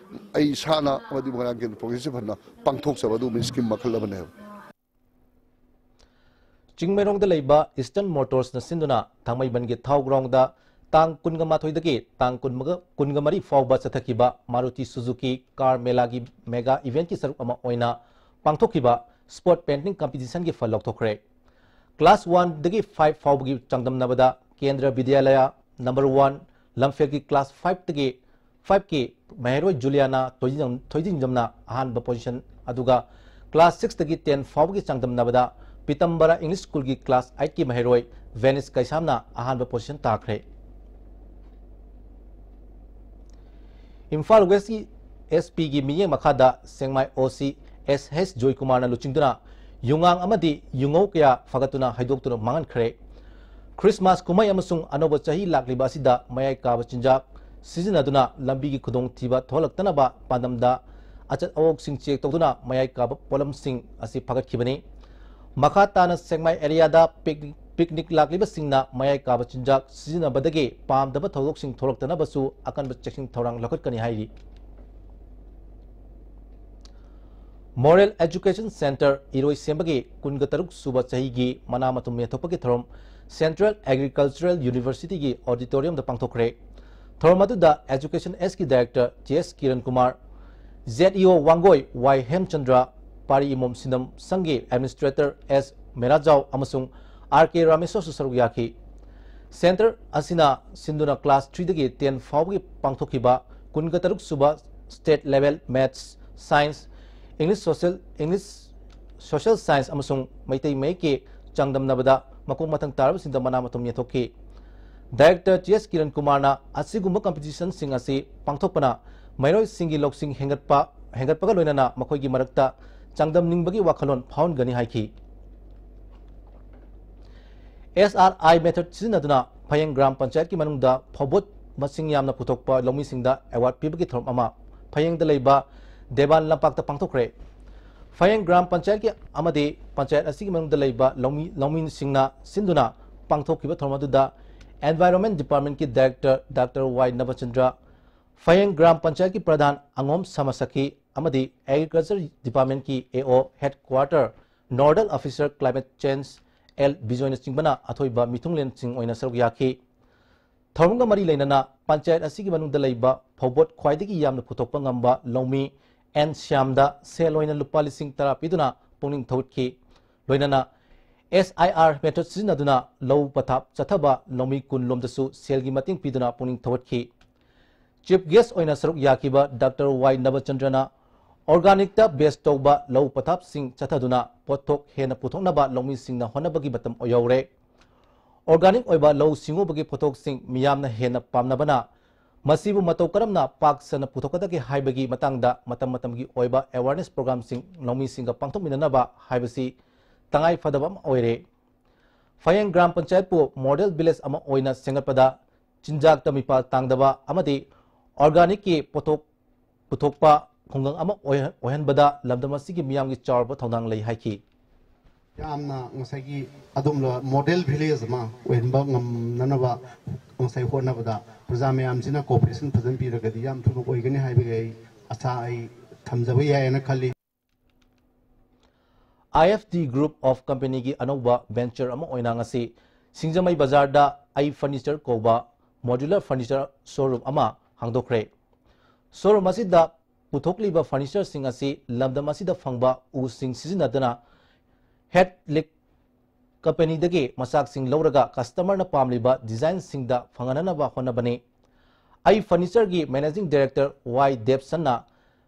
ꯑꯩ ꯏꯁꯥꯅ ꯑꯃꯗꯤ ꯃꯣꯏꯔꯥꯡ ꯀꯦꯟꯗ꯭ꯔ ꯄ꯭ꯔꯣꯒ꯭ꯔꯦꯁꯤꯞ ꯐꯟꯅ ꯄꯥꯡꯊꯣꯛꯆꯕ ꯑꯗꯨꯒꯨꯝꯕ ꯁ꯭ꯀꯤꯝ ꯃꯈꯜ ꯑꯃꯅꯦꯕ꯫ ꯆꯤꯡꯃꯩꯔꯣꯡꯗ ꯂꯩꯕ ꯏꯁꯇꯔꯟ ꯃꯣꯇꯣꯔꯁꯅ ꯁꯤꯟꯗꯨꯅ ꯊꯥꯡꯃꯩꯕꯟꯒꯤ ꯊꯥꯎ ꯒ꯭ꯔꯥꯎꯟꯗ ꯇꯥꯡ ꯀꯨꯟꯒ ꯃꯥꯊꯣꯏꯗꯒꯤ ꯇꯥꯡ ꯀꯨꯟꯃꯔꯤ ꯐꯥꯎꯕ ꯆꯠꯊꯈꯤꯕ ꯃꯥꯔꯨꯇꯤ ꯁꯨꯖꯨꯀꯤ ꯀꯥꯔ ꯃꯦꯂꯥꯒꯤ ꯃꯦꯒꯥ ꯏꯚꯦꯟꯠꯀꯤ ꯁꯔꯨꯛ ꯑꯃ ꯑꯣꯏꯅ ꯄꯥꯡꯊꯣꯛꯈꯤꯕ ꯁ꯭ꯄꯣꯔꯠ ꯄꯦꯟꯇꯤꯡ ꯀꯝꯄꯤꯇꯤꯁꯟꯒꯤ ꯐꯜ ꯂꯧꯊꯣꯛꯈ꯭ꯔꯦ꯫ ꯀ꯭ꯂꯥꯁ ꯋꯥꯟꯗꯒꯤ ꯐꯥꯏꯚ ꯐꯥꯎꯕꯒꯤ ꯆꯥꯡꯗꯝꯅꯕꯗ ꯀꯦꯟꯗ꯭ꯔ ꯕꯤꯗ꯭ꯌꯥꯂꯌ ꯅꯝꯕꯔ ꯋꯥꯟ ꯂꯝꯐꯦꯜꯒꯤ ꯀ꯭ꯂꯥꯁ ꯐꯥꯏꯚꯇꯒꯤ ꯐꯥꯏꯚꯀꯤ ꯃꯍꯩꯔꯣꯏ ꯖꯨꯂꯤꯌꯥꯅꯥ ꯊꯣꯏꯗꯤꯡ- ꯊꯣꯏꯗꯤꯡꯖꯝꯅ ꯑꯍꯥꯟꯕ ꯄꯣꯖꯤꯁꯟ, ꯑꯗꯨꯒ ꯀ꯭ꯂꯥꯁ ꯁꯤꯛꯁꯇꯒꯤ ꯇꯦꯟ ꯐꯥꯎꯕꯒꯤ ꯆꯥꯡꯗꯝꯅꯕꯗ ꯄꯤꯇꯝꯕꯔꯥ ꯏꯪꯂꯤꯁ ꯁ꯭ꯀꯨꯜꯒꯤ ꯀ꯭ꯂꯥꯁ ꯑꯩꯠꯀꯤ ꯃꯍꯩꯔꯣꯏ ꯚꯦꯅꯤꯁ ꯀꯩꯁꯥꯝꯅ ꯑꯍꯥꯟꯕ ꯄꯣꯖꯤꯁꯟ ꯇꯥꯈ꯭ꯔꯦ꯫ ꯏꯝꯐꯥꯜ ꯋꯦꯁꯀꯤ ꯑꯦꯁ ꯄꯤꯒꯤ ꯃꯤꯠꯌꯦꯡ ꯃꯈꯥꯗ ꯁꯦꯡꯃꯥꯏ ꯑꯣ ꯁꯤ ꯑꯦꯁ ꯍꯩꯆ ꯖꯣꯏꯀꯨꯃꯥꯔꯅ ꯂꯨꯆꯤꯡꯗꯨꯅ ꯌꯨꯉꯥꯡ ꯑꯃꯗꯤ ꯌꯨꯉꯧ ꯀꯌꯥ ꯐꯥꯒꯠꯇꯨꯅ ꯍꯩꯗꯣꯛꯇꯨꯅ ꯃꯥꯡꯍꯟꯈ꯭ꯔꯦ꯫ ꯈ꯭ꯔꯤꯁꯃꯥꯁ ꯀꯨꯝꯍꯩ ꯑꯃꯁꯨꯡ ꯑꯅꯧꯕ ꯆꯍꯤ ꯂꯥꯛꯂꯤꯕ ꯑꯁꯤꯗ ꯃꯌꯥꯏ ꯀꯥꯕ ꯆꯤꯟꯖꯥꯛ ꯁꯤꯖꯤꯟꯅꯗꯨꯅ ꯂꯝꯕꯤꯒꯤ ꯈꯨꯗꯣꯡꯊꯤꯕ ꯊꯣꯛꯍꯜꯂꯛꯇꯅꯕ ꯄꯥꯟꯗꯝꯗ ꯑꯆꯠ ꯑꯋꯣꯛꯁꯤꯡ ꯆꯦꯛ ꯇꯧꯗꯨꯅ ꯃꯌꯥꯏ ꯀꯥꯕ ꯄꯣꯠꯂꯝꯁꯤꯡ ꯑꯁꯤ ꯐꯥꯒꯠꯈꯤꯕꯅꯤ꯫ ꯃꯈꯥ ꯇꯥꯅ ꯁꯦꯛꯃꯥꯏ ꯑꯦꯔꯤꯌꯥꯗ ꯄꯤꯛꯅꯤꯛ, ꯄꯤꯛꯅꯤꯛ ꯂꯥꯛꯂꯤꯕꯁꯤꯡꯅ ꯃꯌꯥꯏ ꯀꯥꯕ ꯆꯤꯟꯖꯥꯛ ꯁꯤꯖꯤꯟꯅꯕꯗꯒꯤ ꯄꯥꯝꯗꯕ ꯊꯧꯗꯣꯛꯁꯤꯡ ꯊꯣꯛꯂꯛꯇꯅꯕꯁꯨ ꯑꯀꯟꯕ ꯆꯦꯛꯁꯤꯟ ꯊꯧꯔꯥꯡ ꯂꯧꯈꯠꯀꯅꯤ ꯍꯥꯏꯔꯤ꯫ ꯃꯣꯗꯦꯜ ꯑꯦꯖꯨꯀꯦꯁꯟ ꯁꯦꯟꯇꯔ ꯏꯔꯣꯏꯁꯦꯝꯕꯒꯤ ꯀꯨꯟꯒ ꯇꯔꯨꯛ ꯁꯨꯕ ꯆꯍꯤꯒꯤ ꯃꯅꯥ ꯃꯊꯨꯝ ꯌꯦꯟꯊꯣꯛꯄꯒꯤ ꯊꯧꯔꯝ ꯁꯦꯟꯇ꯭ꯔꯦꯜ ꯑꯦꯒ꯭ꯔꯤꯀꯜꯆꯔꯦꯜ ꯌꯨꯅꯤꯚꯔꯁꯤꯇꯤꯒꯤ ꯑꯣꯗꯤꯇꯣꯔꯤꯌꯝꯗ ꯄꯥꯡꯊꯣꯛꯈ꯭ꯔꯦ꯫ ꯊꯧꯔꯝ ꯑꯗꯨꯗ ꯑꯦꯖꯨꯀꯦꯁꯟ ꯑꯦꯁꯀꯤ ꯗꯥꯏꯔꯦꯛꯇꯔ ꯖꯤ ꯑꯦꯁ ꯀꯤꯔꯟ ꯀꯨꯃꯥꯔ, ꯖꯦꯠ ꯏ ꯑꯣ ꯋꯥꯡꯒꯣꯏ ꯋꯥꯏ ꯍꯦꯝꯆꯟꯗ꯭ꯔ, ꯄꯥꯔꯤ ꯏꯃꯣꯝ ꯁꯤꯟꯅꯝ ꯁꯪꯒꯤ ꯑꯦꯗꯃꯤꯅꯤꯁꯇ꯭ꯔꯦꯇꯔ ꯑꯦꯁ ꯃꯦꯔꯥꯖꯥꯎ ꯑꯃꯁꯨꯡ ꯑꯥꯔ ꯀꯦ ꯔꯥꯃꯦꯁꯣꯔꯁꯨ ꯁꯔꯨꯛ ꯌꯥꯈꯤ꯫ ꯁꯦꯟꯇꯔ ꯑꯁꯤꯅ ꯁꯤꯟꯗꯨꯅ ꯀ꯭ꯂꯥꯁ ꯊ꯭ꯔꯤꯗꯒꯤ ꯇꯦꯟ ꯐꯥꯎꯕꯒꯤ ꯄꯥꯡꯊꯣꯛꯈꯤꯕ ꯀꯨꯟꯒ ꯇꯔꯨꯛ ꯁꯨꯕ state level maths, science, English social, English, social science ꯑꯃꯁꯨꯡ ꯃꯩꯇꯩ ꯃꯌꯦꯛꯀꯤ ꯆꯥꯡꯗꯝꯅꯕꯗ ꯃꯀꯣꯛ ꯃꯊꯪ ꯇꯥꯔꯕꯁꯤꯡꯗ ꯃꯅꯥ ꯃꯊꯨꯝ ꯌꯦꯟꯊꯣꯛꯈꯤ꯫ ꯗꯥꯏꯔꯦꯛꯇꯔ ꯖꯤ ꯑꯦꯁ ꯀꯤꯔꯟ ꯀꯨꯃꯥꯔꯅ ꯑꯁꯤꯒꯨꯝꯕ ꯀꯝꯄꯤꯇꯤꯁꯟꯁꯤꯡ ꯑꯁꯤ ꯄꯥꯡꯊꯣꯛꯄꯅ ꯃꯍꯩꯔꯣꯏꯁꯤꯡꯒꯤ ꯂꯧꯁꯤꯡ ꯍꯦꯟꯒꯠꯄ, ꯍꯦꯟꯒꯠꯄꯒ ꯂꯣꯏꯅꯅ ꯃꯈꯣꯏꯒꯤ ꯃꯔꯛꯇ ꯆꯥꯡꯗꯝꯅꯤꯡꯕꯒꯤ ꯋꯥꯈꯜꯂꯣꯟ ꯐꯥꯎꯍꯟꯒꯅꯤ ꯍꯥꯏꯈꯤ꯫ ꯑꯦꯁ ꯑꯥꯔ ꯑꯥꯏ ꯃꯦꯊꯗ ꯁꯤꯖꯤꯟꯅꯗꯨꯅ ꯐꯌꯦꯡ ꯒ꯭ꯔꯥꯝ ꯄꯟꯆꯥꯌꯠꯀꯤ ꯃꯅꯨꯡꯗ ꯐꯧꯕꯣꯠ ꯃꯁꯤꯡ ꯌꯥꯝꯅ ꯄꯨꯊꯣꯛꯄ ꯂꯧꯃꯤꯁꯤꯡꯗ ꯑꯦꯋꯥꯔꯗ ꯄꯤꯕꯒꯤ ꯊꯧꯔꯝ ꯑꯃ ꯐꯌꯦꯡꯗ ꯂꯩꯕ ꯗꯦꯕꯥꯟ ꯂꯝꯄꯥꯛꯇ ꯄꯥꯡꯊꯣꯛꯈ꯭ꯔꯦ꯫ ꯐꯌꯦꯡ ꯒ꯭ꯔꯥꯝ ꯄꯟꯆꯥꯌꯠꯀꯤ ꯑꯃꯗꯤ ꯄꯟꯆꯥꯌꯠ ꯑꯁꯤꯒꯤ ꯃꯅꯨꯡꯗ ꯂꯩꯕ ꯂꯧꯃꯤ, ꯂꯧꯃꯤꯁꯤꯡꯅ ꯁꯤꯟꯗꯨꯅ ꯄꯥꯡꯊꯣꯛꯈꯤꯕ ꯊꯧꯔꯝ ꯑꯗꯨꯗ ꯑꯦꯟꯚꯥꯏꯔꯣꯟꯃꯦꯟ ꯗꯤꯄꯥꯔꯠꯃꯦꯟꯠꯀꯤ ꯗꯥꯏꯔꯦꯛꯇꯔ ꯗꯥꯛꯇꯔ ꯋꯥꯏ ꯅꯕꯆꯟꯗ꯭ꯔ, ꯐꯌꯦꯡ ꯒ꯭ꯔꯥꯝ ꯄꯟꯆꯥꯌꯠꯀꯤ ꯄ꯭ꯔꯙꯥꯟ ꯑꯉꯣꯝ ꯁꯃꯁꯈꯤ ꯑꯃꯗꯤ Agriculture Departmentꯀꯤ A O Headquarter Nodal Officer Climate Change L ꯕꯤꯖꯣꯏꯅꯆꯤꯡꯕꯅ ꯑꯊꯣꯏꯕ ꯃꯤꯊꯨꯡꯂꯦꯟꯁꯤꯡ ꯑꯣꯏꯅ ꯁꯔꯨꯛ ꯌꯥꯈꯤ꯫ ꯊꯧꯔꯝꯒ ꯃꯔꯤ ꯂꯩꯅꯅ ꯄꯟꯆꯥꯌꯠ ꯑꯁꯤꯒꯤ ꯃꯅꯨꯡꯗ ꯂꯩꯕ ꯐꯧꯕꯣꯠ ꯈ꯭ꯋꯥꯏꯗꯒꯤ ꯌꯥꯝꯅ ꯄꯨꯊꯣꯛꯄ ꯉꯝꯕ ꯂꯧꯃꯤ ꯑꯦꯟ ꯁ꯭ꯌꯥꯝꯗ ꯁꯦꯜ ꯑꯣꯏꯅ ꯂꯨꯄꯥ ꯂꯤꯁꯤꯡ ꯇꯔꯥ ꯄꯤꯗꯨꯅ ꯄꯨꯛꯅꯤꯡ ꯊꯧꯒꯠꯈꯤ꯫ ꯂꯣꯏꯅꯅ S I R method ꯁꯤꯖꯤꯟꯅꯗꯨꯅ ꯂꯧ ꯄꯊꯥꯞ ꯆꯠꯊꯕ ꯂꯧꯃꯤ ꯀꯨꯟ ꯂꯣꯝꯗꯁꯨ ꯁꯦꯜꯒꯤ ꯃꯇꯦꯡ ꯄꯤꯗꯨꯅ ꯄꯨꯛꯅꯤꯡ ꯊꯧꯒꯠꯈꯤ꯫ Chief guest ꯑꯣꯏꯅ ꯁꯔꯨꯛ ꯌꯥꯈꯤꯕ Doctor Y ꯅꯕꯆꯟꯗ꯭ꯔꯅ organicꯇ base ꯇꯧꯕ ꯂꯧ ꯄꯊꯥꯞꯁꯤꯡ ꯆꯠꯊꯗꯨꯅ ꯄꯣꯠꯊꯣꯛ ꯍꯦꯟꯅ ꯄꯨꯊꯣꯛꯅꯕ ꯂꯧꯃꯤꯁꯤꯡꯅ ꯍꯣꯠꯅꯕꯒꯤ ꯃꯇꯝ ꯌꯧꯔꯦ꯫ Organic ꯑꯣꯏꯕ ꯂꯧꯎ ꯁꯤꯡꯎꯕꯒꯤ ꯄꯣꯠꯊꯣꯛꯁꯤꯡ ꯃꯤꯌꯥꯝꯅ ꯍꯦꯟꯅ ꯄꯥꯝꯅꯕꯅ ꯃꯁꯤꯕꯨ ꯃꯇꯧ ꯀꯔꯝꯅ ꯄꯥꯛ ꯁꯟꯅ ꯄꯨꯊꯣꯛꯀꯗꯒꯦ ꯍꯥꯏꯕꯒꯤ ꯃꯇꯥꯡꯗ ꯃꯇꯝ ꯃꯇꯝꯒꯤ ꯑꯣꯏꯕ awareness programꯁꯤꯡ ꯂꯧꯃꯤꯁꯤꯡꯒ ꯄꯥꯡꯊꯣꯛꯃꯤꯟꯅꯅꯕ ꯍꯥꯏꯕꯁꯤ ꯇꯉꯥꯏ ꯐꯗꯕ ꯑꯃ ꯑꯣꯏꯔꯦ꯫ ꯐꯌꯦꯡ ꯒ꯭ꯔꯥꯝ ꯄꯟꯆꯥꯌꯠꯄꯨ model village ꯑꯃ ꯑꯣꯏꯅ ꯁꯦꯝꯒꯠꯄꯗ ꯆꯤꯟꯖꯥꯛꯇ ꯃꯤꯄꯥꯜ ꯇꯥꯡꯗꯕ ꯑꯃꯗꯤ organicꯀꯤ ꯄꯣꯠꯊꯣꯛ ꯄꯨꯊꯣꯛꯄ ꯈꯨꯡꯒꯪ ꯑꯃ ꯑꯣꯏꯍ-, ꯑꯣꯏꯍꯟꯕꯗ ꯂꯝꯗꯝ ꯑꯁꯤꯒꯤ ꯃꯤꯌꯥꯝꯒꯤ ꯆꯥꯎꯔꯕ ꯊꯧꯗꯥꯡ ꯂꯩ ꯍꯥꯏꯈꯤ꯫ ꯌꯥꯝꯅ ꯉꯁꯥꯏꯒꯤ ꯑꯗꯨꯝꯕ model village ꯑꯃ ꯑꯣꯏꯍꯟꯕ ꯉꯝꯅꯅꯕ ꯉꯁꯥꯏ ꯍꯣꯠꯅꯕꯗ ꯄ꯭ꯔꯖꯥ ꯃꯌꯥꯝꯁꯤꯅ cooperation ꯐꯖꯅ ꯄꯤꯔꯒꯗꯤ ꯌꯥꯝ ꯊꯨꯅ ꯑꯣꯏꯒꯅꯤ ꯍꯥꯏꯕꯒꯤ ꯑꯩ ꯑꯁꯥ ꯑꯩ ꯊꯝꯖꯕ ꯌꯥꯏꯌꯦꯅ ꯈꯜꯂꯤ꯫ I F D Group of Companyꯒꯤ ꯑꯅꯧꯕ venture ꯑꯃ ꯑꯣꯏꯅ ꯉꯁꯤ ꯁꯤꯡꯖꯃꯩ ꯕꯖꯥꯔꯗ ꯑꯩ Furniture ꯀꯧꯕ modular furniture showroom ꯑꯃ ꯍꯥꯡꯗꯣꯛꯈ꯭ꯔꯦ꯫ Showroom ꯑꯁꯤꯗ ꯄꯨꯊꯣꯛꯂꯤꯕ furnitureꯁꯤꯡ ꯑꯁꯤ ꯂꯝꯗꯝ ꯑꯁꯤꯗ ꯐꯪꯕ ꯎꯁꯤꯡ ꯁꯤꯖꯤꯟꯅꯗꯨꯅ Head Lick Companyꯗꯒꯤ ꯃꯆꯥꯛꯁꯤꯡ ꯂꯧꯔꯒ customerꯅ ꯄꯥꯝꯂꯤꯕ designꯁꯤꯡꯗ ꯐꯪꯍꯟꯅꯅꯕ ꯍꯣꯠꯅꯕꯅꯤ꯫ ꯑꯩ Furnitureꯒꯤ Managing Director Y ꯗꯦꯕꯁꯟꯅ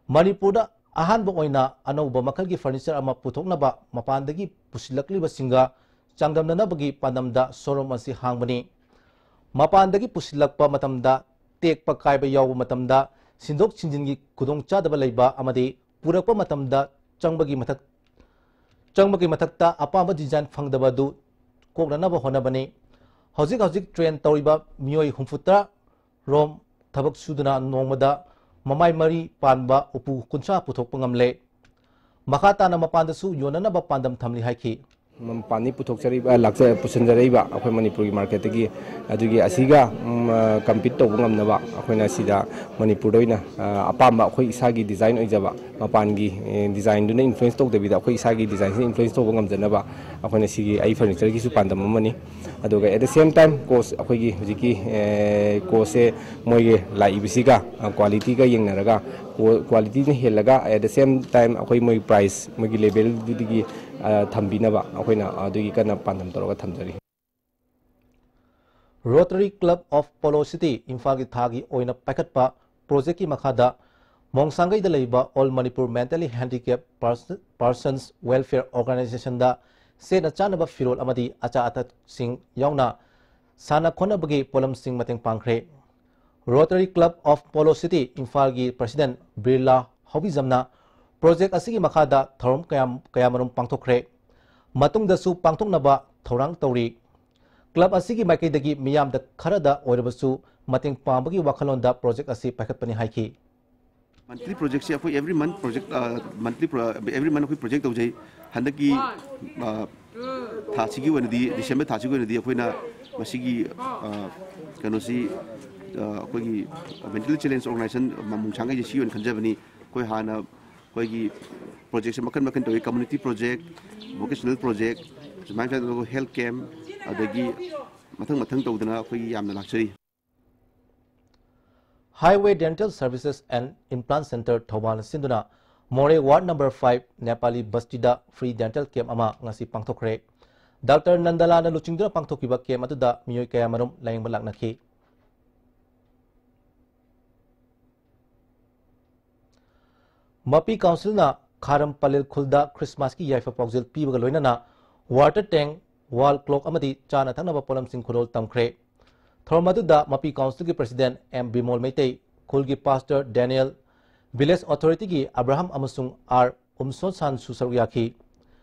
ꯃꯅꯤꯄꯨꯔꯗ ꯑꯍꯥꯟꯕ ꯑꯣꯏꯅ ꯑꯅꯧꯕ ꯃꯈꯜꯒꯤ furniture ꯑꯃ ꯄꯨꯊꯣꯛꯅꯕ ꯃꯄꯥꯟꯗꯒꯤ ꯄꯨꯁꯤꯜꯂꯛꯂꯤꯕꯁꯤꯡꯒ ꯆꯥꯡꯗꯝꯅꯅꯕꯒꯤ ꯄꯥꯟꯗꯝꯗ showroom ꯑꯁꯤ ꯍꯥꯡꯕꯅꯤ꯫ ꯃꯄꯥꯟꯗꯒꯤ ꯄꯨꯁꯤꯜꯂꯛꯄ ꯃꯇꯝꯗ ꯇꯦꯛꯄ ꯀꯥꯏꯕ ꯌꯥꯎꯕ ꯃꯇꯝꯗ ꯁꯤꯟꯗꯣꯛ ꯁꯤꯟꯖꯤꯟꯒꯤ ꯈꯨꯗꯣꯡꯆꯥꯗꯕ ꯂꯩꯕ ꯑꯃꯗꯤ ꯄꯨꯔꯛꯄ ꯃꯇꯝꯗ ꯆꯪꯕꯒꯤ ꯃꯊꯛ, ꯆꯪꯕꯒꯤ ꯃꯊꯛꯇ ꯑꯄꯥꯝꯕ design ꯐꯪꯗꯕ ꯑꯗꯨ ꯀꯣꯛꯅꯅꯕ ꯍꯣꯠꯅꯕꯅꯤ꯫ ꯍꯧꯖꯤꯛ ꯍꯧꯖꯤꯛ train ꯇꯧꯔꯤꯕ ꯃꯤꯑꯣꯏ ꯍꯨꯝꯐꯨꯇꯔꯥ ꯔꯣꯝ ꯊꯕꯛ ꯁꯨꯗꯨꯅ ꯅꯣꯡꯃꯗ ꯃꯃꯥꯏ ꯃꯔꯤ ꯄꯥꯟꯕ ꯎꯄꯨ ꯀꯨꯟꯊ꯭ꯔꯥ ꯄꯨꯊꯣꯛꯄ ꯉꯝꯂꯦ꯫ ꯃꯈꯥ ꯇꯥꯅ ꯃꯄꯥꯟꯗꯁꯨ ꯌꯣꯟꯅꯅꯕ ꯄꯥꯟꯗꯝ ꯊꯝꯂꯤ ꯍꯥꯏꯈꯤ꯫ ꯃꯄꯥꯟꯗꯒꯤ ꯄꯨꯊꯣꯛꯆꯔꯤꯕ, ꯂꯥꯛꯆ-, ꯄꯨꯁꯤꯟꯖꯔꯛꯏꯕ ꯑꯩꯈꯣꯏ ꯃꯅꯤꯄꯨꯔꯒꯤ ꯃꯥꯔꯀꯦꯠꯇꯒꯤ, ꯑꯗꯨꯒꯤ ꯑꯁꯤꯒ, ꯎꯝ, ꯑ, ꯀꯝꯄꯤꯠ ꯇꯧꯕ ꯉꯝꯅꯕ ꯑꯩꯈꯣꯏꯅ ꯁꯤꯗ ꯃꯅꯤꯄꯨꯔꯗ ꯑꯣꯏꯅ, ꯑ, ꯑꯄꯥꯝꯕ ꯑꯩꯈꯣꯏ ꯏꯁꯥꯒꯤ ꯗꯤꯖꯥꯏꯟ ꯑꯣꯏꯖꯕ, ꯃꯄꯥꯟꯒꯤ, ꯑꯦ, ꯗꯤꯖꯥꯏꯟꯗꯨꯅ ꯏꯟꯐ꯭ꯂꯨꯌꯦꯟꯁ ꯇꯧꯗꯕꯤꯗ ꯑꯩꯈꯣꯏ ꯏꯁꯥꯒꯤ ꯗꯤꯖꯥꯏꯟꯁꯤꯅ ꯏꯟꯐ꯭ꯂꯨꯌꯦꯟꯁ ꯇꯧꯕ ꯉꯝꯖꯅꯕ ꯑꯩꯈꯣꯏꯅ ꯁꯤꯒꯤ ꯑꯩ ꯐꯔꯅꯤꯆꯔꯒꯤꯁꯨ ꯄꯥꯟꯗꯝ ꯑꯃꯅꯤ꯫ ꯑꯗꯨꯒ at the same time cost, ꯑꯩꯈꯣꯏꯒꯤ ꯍꯧꯖꯤꯛꯀꯤ, ꯑꯦ, ꯀꯣꯁꯁꯦ ꯃꯣꯏꯒꯤ ꯂꯥꯛꯏꯕꯁꯤꯒ, ꯑ, ꯀ꯭ꯋꯥꯂꯤꯇꯤꯒ ꯌꯦꯡꯅꯔꯒ, ꯀ꯭ꯋꯥ-, ꯀ꯭ꯋꯥꯂꯤꯇꯤꯅ ꯍꯦꯜꯂꯒ at the same time ꯑꯩꯈꯣꯏ ꯃꯣꯏ ꯄ꯭ꯔꯥꯏꯁ, ꯃꯣꯏꯒꯤ ꯂꯦꯚꯦꯜꯗꯨꯗꯒꯤ, ꯑ, ꯊꯝꯕꯤꯅꯕ ꯑꯩꯈꯣꯏꯅ ꯑꯗꯨꯒꯤ ꯀꯟꯅ ꯄꯥꯟꯗꯝ ꯇꯧꯔꯒ ꯊꯝꯖꯔꯤ꯫ Rotary Club of Polo City ꯏꯝꯐꯥꯜꯒꯤ ꯊꯥꯒꯤ ꯑꯣꯏꯅ ꯄꯥꯏꯈꯠꯄ ꯄ꯭ꯔꯣꯖꯦꯛꯀꯤ ꯃꯈꯥꯗ ꯃꯣꯡꯁꯥꯡꯒꯩꯗ ꯂꯩꯕ All Manipur Mentally Handicapped Pers-, Persons Welfare Organizationꯗ ꯁꯦꯠꯅ ꯆꯥꯅꯕ ꯐꯤꯔꯣꯜ ꯑꯃꯗꯤ ꯑꯆꯥ ꯑꯊꯛꯁꯤꯡ ꯌꯥꯎꯅ ꯁꯥꯟꯅ ꯈꯣꯠꯅꯕꯒꯤ ꯄꯣꯠꯂꯝꯁꯤꯡ ꯃꯇꯦꯡ ꯄꯥꯡꯈ꯭ꯔꯦ꯫ Rotary Club of Polo City ꯏꯝꯐꯥꯜꯒꯤ ꯄ꯭ꯔꯁꯤꯗꯦꯟ ꯕꯤꯔꯂꯥ ꯍꯧꯕꯤꯖꯝꯅ ꯄ꯭ꯔꯣꯖꯦꯛ ꯑꯁꯤꯒꯤ ꯃꯈꯥꯗ ꯊꯧꯔꯝ ꯀꯌꯥ, ꯀꯌꯥꯃꯔꯨꯝ ꯄꯥꯡꯊꯣꯛꯈ꯭ꯔꯦ꯫ ꯃꯇꯨꯡꯗꯁꯨ ꯄꯥꯡꯊꯣꯛꯅꯕ ꯊꯧꯔꯥꯡ ꯇꯧꯔꯤ꯫ ꯀ꯭ꯂꯕ ꯑꯁꯤꯒꯤ ꯃꯥꯏꯀꯩꯗꯒꯤ ꯃꯤꯌꯥꯝꯗ ꯈꯔꯗ ꯑꯣꯏꯔꯕꯁꯨ ꯃꯇꯦꯡ ꯄꯥꯡꯕꯒꯤ ꯋꯥꯈꯜꯂꯣꯟꯗ ꯄ꯭ꯔꯣꯖꯦꯛ ꯑꯁꯤ ꯄꯥꯏꯈꯠꯄꯅꯤ ꯍꯥꯏꯈꯤ꯫ ꯃꯟꯊꯂꯤ ꯄ꯭ꯔꯣꯖꯦꯛꯁꯦ ꯑꯩꯈꯣꯏ every month project, ꯑ, monthly pro-, every month ꯑꯩꯈꯣꯏ ꯄ꯭ꯔꯣꯖꯦꯛ ꯇꯧꯖꯩ꯫ ꯍꯟꯗꯛꯀꯤ, ꯑ, ꯊꯥꯁꯤꯒꯤ ꯑꯣꯏꯅꯗꯤ, ꯗꯤꯁꯦꯝꯕꯔ ꯊꯥꯁꯤꯒꯤ ꯑꯣꯏꯅꯗꯤ ꯑꯩꯈꯣꯏꯅ ꯃꯁꯤꯒꯤ, ꯑ, ꯀꯩꯅꯣꯁꯤ, ꯑ, ꯑꯩꯈꯣꯏꯒꯤ ꯃꯦꯟꯇꯦꯜ ꯆꯦꯂꯦꯟꯖ ꯑꯣꯔꯒꯅꯥꯏꯖꯦꯁꯟ ꯃꯃꯨꯡ ꯁꯥꯡꯈꯩꯁꯦ ꯁꯤ ꯑꯣꯏꯅ ꯈꯟꯖꯕꯅꯤ꯫ ꯑꯩꯈꯣꯏ ꯍꯥꯟꯅ ꯑꯩꯈꯣꯏꯒꯤ ꯄ꯭ꯔꯣꯖꯦꯛꯁꯦ ꯃꯈꯜ ꯃꯈꯜ ꯇꯧꯏ, ꯀꯝꯃ꯭ꯌꯨꯅꯤꯇꯤ ꯄ꯭ꯔꯣꯖꯦꯛ, ꯚꯣꯀꯦꯁꯅꯦꯜ ꯄ꯭ꯔꯣꯖꯦꯛ, ꯁꯨꯃꯥꯏꯅ ꯇꯧꯗꯅ health camp, ꯑꯗꯒꯤ ꯃꯊꯪ ꯃꯊꯪ ꯇꯧꯗꯅ ꯑꯩꯈꯣꯏꯒꯤ ꯌꯥꯝꯅ ꯂꯥꯛꯆꯔꯤ꯫ Highway Dental Services and Implant Center ꯊꯧꯕꯥꯜꯅ ꯁꯤꯟꯗꯨꯅ ꯃꯣꯔꯦ ward number five Nepali ꯕꯁꯇꯤꯗ free dental camp ꯑꯃ ꯉꯁꯤ ꯄꯥꯡꯊꯣꯛꯈ꯭ꯔꯦ꯫ ꯗꯥꯛꯇꯔ ꯅꯟꯗꯂꯥꯅ ꯂꯨꯆꯤꯡꯗꯨꯅ ꯄꯥꯡꯊꯣꯛꯈꯤꯕ camp ꯑꯗꯨꯗ ꯃꯤꯑꯣꯏ ꯀꯌꯥꯃꯔꯨꯝ ꯂꯥꯌꯦꯡꯕ ꯂꯥꯛꯅꯈꯤ꯫ ꯃꯄꯤ ꯀꯥꯎꯟꯁꯤꯜꯅ ꯈꯥꯔꯝ ꯄꯂꯦꯜ ꯈꯨꯜꯗ ꯈ꯭ꯔꯤꯁꯃꯥꯁꯀꯤ ꯌꯥꯏꯐ ꯄꯥꯎꯖꯦꯜ ꯄꯤꯕꯒ ꯂꯣꯏꯅꯅ water tank, wall clock ꯑꯃꯗꯤ ꯆꯥꯅ ꯊꯛꯅꯕ ꯄꯣꯠꯂꯝꯁꯤꯡ ꯈꯨꯗꯣꯜ ꯇꯝꯈ꯭ꯔꯦ꯫ ꯊꯧꯔꯝ ꯑꯗꯨꯗ ꯃꯄꯤ ꯀꯥꯎꯟꯁꯤꯜꯒꯤ ꯄ꯭ꯔꯁꯤꯗꯦꯟ ꯑꯦꯝ ꯕꯤꯃꯣꯜ ꯃꯩꯇꯩ, ꯈꯨꯜꯒꯤ ꯄꯥꯁꯇꯔ ꯗꯦꯅꯤꯌꯦꯜ, ꯚꯤꯂꯦꯖ ꯑꯣꯊꯣꯔꯤꯇꯤꯒꯤ ꯑꯕ꯭ꯔꯥꯍꯝ ꯑꯃꯁꯨꯡ ꯑꯥꯔ ꯎꯝꯁꯣꯟꯁꯥꯟꯁꯨ ꯁꯔꯨꯛ ꯌꯥꯈꯤ꯫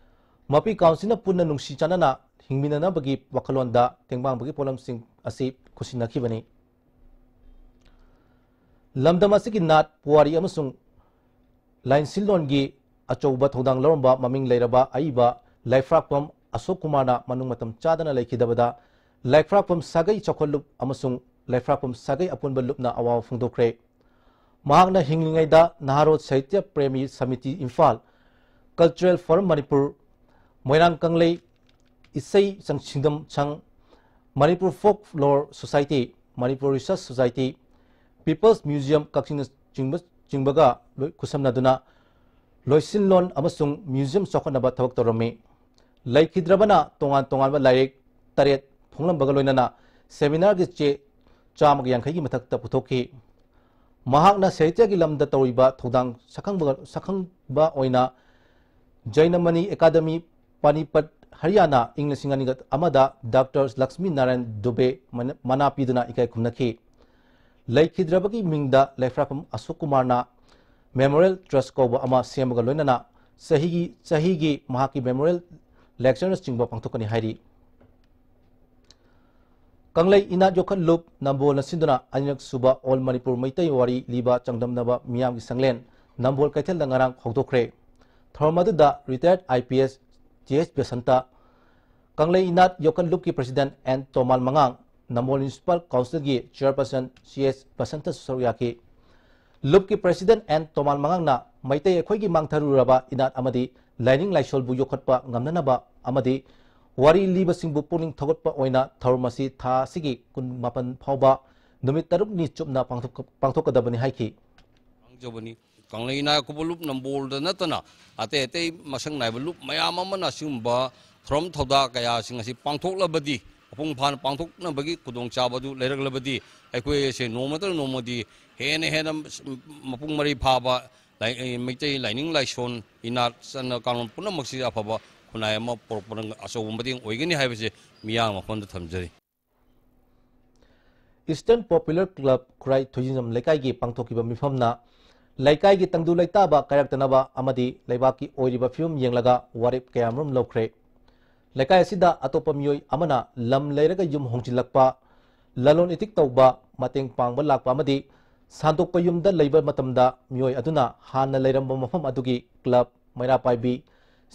ꯃꯄꯤ ꯀꯥꯎꯟꯁꯤꯜꯅ ꯄꯨꯟꯅ ꯅꯨꯡꯁꯤ ꯆꯥꯟꯅꯅ ꯍꯤꯡꯃꯤꯟꯅꯅꯕꯒꯤ ꯋꯥꯈꯜꯂꯣꯟꯗ ꯇꯦꯡꯕꯥꯡꯕꯒꯤ ꯄꯣꯠꯂꯝꯁꯤꯡ ꯑꯁꯤ ꯈꯨꯠꯁꯤꯟꯅꯈꯤꯕꯅꯤ꯫ ꯂꯝꯗꯝ ꯑꯁꯤꯒꯤ ꯅꯥꯠ, ꯄꯨꯋꯥꯔꯤ ꯑꯃꯁꯨꯡ ꯂꯥꯏꯟꯁꯤꯜꯂꯣꯟꯒꯤ ꯑꯆꯧꯕ ꯊꯧꯗꯥꯡ ꯂꯧꯔꯝꯕ ꯃꯃꯤꯡ ꯂꯩꯔꯕ ꯑꯏꯕ ꯂꯥꯏꯐ꯭ꯔꯥꯛꯄꯝ ꯑꯁꯣꯛ ꯀꯨꯃꯥꯔꯅ ꯃꯅꯨꯡ ꯃꯇꯝ ꯆꯥꯗꯅ ꯂꯩꯈꯤꯗꯕꯗ ꯂꯩꯐ꯭ꯔꯥꯛꯄꯝ ꯁꯥꯒꯩ ꯆꯥꯎꯈꯠ ꯂꯨꯞ ꯑꯃꯁꯨꯡ ꯂꯩꯐ꯭ꯔꯥꯛꯄꯝ ꯁꯥꯒꯩ ꯑꯄꯨꯟꯕ ꯂꯨꯞꯅ ꯑꯋꯥꯕ ꯐꯣꯡꯗꯣꯛꯈ꯭ꯔꯦ꯫ ꯃꯍꯥꯛꯅ ꯍꯤꯡꯂꯤꯉꯩꯗ ꯅꯍꯥꯔꯣꯜ ꯁꯥꯍꯤꯇ꯭ꯌ ꯄ꯭ꯔꯦꯃꯤ ꯁꯃꯤꯇꯤ ꯏꯝꯐꯥꯜ, ꯀꯜꯆꯔꯦꯜ ꯐꯣꯔꯝ ꯃꯅꯤꯄꯨꯔ, ꯃꯣꯏꯔꯥꯡ ꯀꯪꯂꯩ ꯏꯁꯩ ꯁꯪ-, ꯁꯤꯡꯗꯝ ꯁꯪ, ꯃꯅꯤꯄꯨꯔ ꯐꯣꯛ ꯂꯣꯔ ꯁꯣꯁꯥꯏꯇꯤ, ꯃꯅꯤꯄꯨꯔ ꯔꯤꯁꯔꯁ ꯁꯣꯁꯥꯏꯇꯤ, ꯄꯤꯄꯜꯁ ꯃ꯭ꯌꯨꯖꯤꯌꯝ ꯀꯛꯆꯤꯡꯅꯆꯤꯡꯕ, ꯆꯤꯡꯕꯒ ꯂꯣꯏ-, ꯈꯨꯠꯁꯝꯅꯗꯨꯅ ꯂꯣꯏꯁꯤꯟꯂꯣꯟ ꯑꯃꯁꯨꯡ ꯃ꯭ꯌꯨꯖꯤꯌꯝ ꯆꯥꯎꯈꯠꯅꯕ ꯊꯕꯛ ꯇꯧꯔꯝꯃꯤ꯫ ꯂꯩꯈꯤꯗ꯭ꯔꯕꯅ ꯇꯣꯉꯥꯟ ꯇꯣꯉꯥꯟꯕ ꯂꯥꯏꯔꯤꯛ ꯇꯔꯦꯠ ꯐꯣꯡꯂꯝꯕꯒ ꯂꯣꯏꯅꯅ ꯁꯦꯃꯤꯅꯥꯔꯒꯤ ꯆꯦ ꯆꯥꯝꯃꯒ ꯌꯥꯡꯈꯩꯒꯤ ꯃꯊꯛꯇ ꯄꯨꯊꯣꯛꯈꯤ꯫ ꯃꯍꯥꯛꯅ ꯁꯥꯍꯤꯇ꯭ꯌꯒꯤ ꯂꯝꯗ ꯇꯧꯔꯤꯕ ꯊꯧꯗꯥꯡ ꯁꯛꯈꯪꯕ, ꯁꯛꯈꯪꯕ ꯑꯣꯏꯅ ꯖꯩꯅꯃꯅꯤ ꯑꯦꯀꯥꯗꯃꯤ, ꯄꯥꯅꯤꯄꯠ, ꯍꯔꯤꯌꯥꯅꯥ, ꯏꯪ ꯂꯤꯁꯤꯡ ꯑꯅꯤꯒ ꯑꯃꯗ ꯗꯥꯛꯇꯔ ꯂꯛꯁꯃꯤ ꯅꯥꯔꯥꯌꯟ ꯗꯨꯕꯦ ꯃꯅ-, ꯃꯅꯥ ꯄꯤꯗꯨꯅ ꯏꯀꯥꯏ ꯈꯨꯝꯅꯈꯤ꯫ ꯂꯩꯈꯤꯗ꯭ꯔꯕꯒꯤ ꯃꯤꯡꯗ ꯂꯩꯐ꯭ꯔꯥꯛꯄꯝ ꯑꯁꯣꯛ ꯀꯨꯃꯥꯔꯅ ꯃꯦꯃꯣꯔꯤꯌꯦꯜ ꯇ꯭ꯔꯁ ꯀꯧꯕ ꯑꯃ ꯁꯦꯝꯕꯒ ꯂꯣꯏꯅꯅ ꯆꯍꯤꯒꯤ, ꯆꯍꯤꯒꯤ ꯃꯍꯥꯛꯀꯤ ꯃꯦꯃꯣꯔꯤꯌꯦꯜ ꯂꯦꯛꯆꯔꯅꯆꯤꯡꯕ ꯄꯥꯡꯊꯣꯛꯀꯅꯤ ꯍꯥꯏꯔꯤ꯫ ꯀꯪꯂꯩ ꯏꯅꯥꯠ ꯌꯣꯛꯈꯠ ꯂꯨꯞ ꯅꯝꯕꯣꯜꯅ ꯁꯤꯟꯗꯨꯅ ꯑꯅꯤꯔꯛ ꯁꯨꯕ ꯑꯣꯜ ꯃꯅꯤꯄꯨꯔ ꯃꯩꯇꯩ ꯋꯥꯔꯤ ꯂꯤꯕ ꯆꯥꯡꯗꯝꯅꯕ ꯃꯤꯌꯥꯝꯒꯤ ꯁꯪꯂꯦꯟ ꯅꯝꯕꯣꯜ ꯀꯩꯊꯦꯜꯗ ꯉꯔꯥꯡ ꯍꯧꯗꯣꯛꯈ꯭ꯔꯦ꯫ ꯊꯧꯔꯝ ꯑꯗꯨꯗ ꯔꯤꯇꯥꯌꯔꯗ I P S T S Basanta, ꯀꯪꯂꯩ ꯏꯅꯥꯠ ꯌꯣꯛꯈꯠ ꯂꯨꯞꯀꯤ ꯄ꯭ꯔꯁꯤꯗꯦꯟꯠ ꯑꯦꯟ ꯇꯣꯃꯥꯜ ꯃꯉꯥꯡ, ꯅꯝꯕꯣꯜ ꯃ꯭ꯌꯨꯅꯤꯁꯤꯄꯥꯜ ꯀꯥꯎꯟꯁꯤꯜꯒꯤ ꯆꯤꯌꯔꯄꯔꯁꯟ ꯁꯤ ꯑꯦꯁ ꯕꯁꯟꯇꯁꯨ ꯁꯔꯨꯛ ꯌꯥꯈꯤ꯫ ꯂꯨꯞꯀꯤ ꯄ꯭ꯔꯁꯤꯗꯦꯟꯠ ꯑꯦꯟ ꯇꯣꯃꯥꯜ ꯃꯉꯥꯡꯅ ꯃꯩꯇꯩ ꯑꯩꯈꯣꯏꯒꯤ ꯃꯥꯡꯊꯔꯨꯔꯕ ꯏꯅꯥꯠ ꯑꯃꯗꯤ ꯂꯥꯏꯅꯤꯡ ꯂꯥꯏꯁꯣꯜꯕꯨ ꯌꯣꯛꯈꯠꯄ ꯉꯝꯅꯅꯕ ꯑꯃꯗꯤ ꯋꯥꯔꯤ ꯂꯤꯕꯁꯤꯡꯕꯨ ꯄꯨꯛꯅꯤꯡ ꯊꯧꯒꯠꯄ ꯑꯣꯏꯅ ꯊꯧꯔꯝ ꯑꯁꯤ ꯊꯥ ꯑꯁꯤꯒꯤ ꯀꯨꯟꯃꯥꯄꯟ ꯐꯥꯎꯕ ꯅꯨꯃꯤꯠ ꯇꯔꯨꯛꯅꯤ ꯆꯨꯞꯅ ꯄꯥꯡꯊꯣꯛ-, ꯄꯥꯡꯊꯣꯛꯀꯗꯕꯅꯤ ꯍꯥꯏꯈꯤ꯫ ꯉꯥꯡꯖꯕꯅꯤ꯫ ꯀꯪꯂꯩ ꯏꯅꯥꯠ ꯌꯣꯛꯈꯠ ꯂꯨꯞ ꯅꯝꯕꯣꯜꯗ ꯅꯠꯇꯅ ꯑꯇꯩ ꯑꯇꯩ ꯃꯁꯛ ꯅꯥꯏꯕ ꯂꯨꯞ ꯃꯌꯥꯝ ꯑꯃꯅ ꯑꯁꯤꯒꯨꯝꯕ ꯊꯧꯔꯝ ꯊꯧꯗꯥ ꯀꯌꯥꯁꯤꯡ ꯑꯁꯤ ꯄꯥꯡꯊꯣꯛꯂꯕꯗꯤ, ꯃꯄꯨꯡ ꯐꯥꯅ ꯄꯥꯡꯊꯣꯛꯅꯕꯒꯤ ꯈꯨꯗꯣꯡꯆꯥꯕ ꯑꯗꯨ ꯂꯩꯔꯛꯂꯕꯗꯤ, ꯑꯩꯈꯣꯏ ꯑꯁꯦ ꯅꯣꯡꯃ ꯅꯠꯇ꯭ꯔꯒ ꯅꯣꯡꯃꯗꯤ ꯍꯦꯟꯅ ꯍꯦꯟꯅ ꯃꯄꯨꯡ ꯃꯔꯩ ꯐꯥꯕ ꯂꯥꯏ-, ꯃꯩꯇꯩ ꯂꯥꯏꯅꯤꯡ ꯂꯥꯏꯁꯣꯟ, ꯏꯅꯥꯠ, ꯆꯠꯅ ꯀꯥꯡꯂꯣꯟ ꯄꯨꯝꯅꯃꯛꯁꯤ ꯑꯐꯕ ꯈꯨꯟꯅꯥꯏ ꯑꯃ ꯄꯨꯔꯛꯄꯗ ꯑꯆꯧꯕ ꯃꯇꯦꯡ ꯑꯣꯏꯒꯅꯤ ꯍꯥꯏꯕꯁꯤ ꯃꯤꯌꯥꯝ ꯃꯐꯝꯗ ꯊꯝꯖꯔꯤ꯫ Eastern Popular Club ꯈꯨꯔꯥꯏ ꯊꯣꯏꯖꯤꯡꯖꯝ ꯂꯩꯀꯥꯏꯒꯤ ꯄꯥꯡꯊꯣꯛꯈꯤꯕ ꯃꯤꯐꯝꯅ ꯂꯩꯀꯥꯏꯒꯤ ꯇꯪꯗꯨ ꯂꯩꯇꯥꯕ ꯀꯥꯏꯔꯛꯇꯅꯕ ꯑꯃꯗꯤ ꯂꯩꯕꯥꯛꯀꯤ ꯑꯣꯏꯔꯤꯕ ꯐꯤꯕꯝ ꯌꯦꯡꯂꯒ ꯋꯥꯔꯦꯞ ꯀꯌꯥꯃꯔꯨꯝ ꯂꯧꯈ꯭ꯔꯦ꯫ ꯂꯩꯀꯥꯏ ꯑꯁꯤꯗ ꯑꯇꯣꯞꯄ ꯃꯤꯑꯣꯏ ꯑꯃꯅ ꯂꯝ ꯂꯩꯔꯒ ꯌꯨꯝ ꯍꯣꯡꯖꯤꯜꯂꯛꯄ, ꯂꯂꯣꯟ ꯏꯇꯤꯛ ꯇꯧꯕ, ꯃꯇꯦꯡ ꯄꯥꯡꯕ ꯂꯥꯛꯄ ꯑꯃꯗꯤ ꯁꯥꯟꯗꯣꯛꯄ ꯌꯨꯝꯗ ꯂꯩꯕ ꯃꯇꯝꯗ ꯃꯤꯑꯣꯏ ꯑꯗꯨꯅ ꯍꯥꯟꯅ ꯂꯩꯔꯝꯕ ꯃꯐꯝ ꯑꯗꯨꯒꯤ ꯀ꯭ꯂꯕ, ꯃꯩꯔꯥ ꯄꯥꯏꯕꯤ,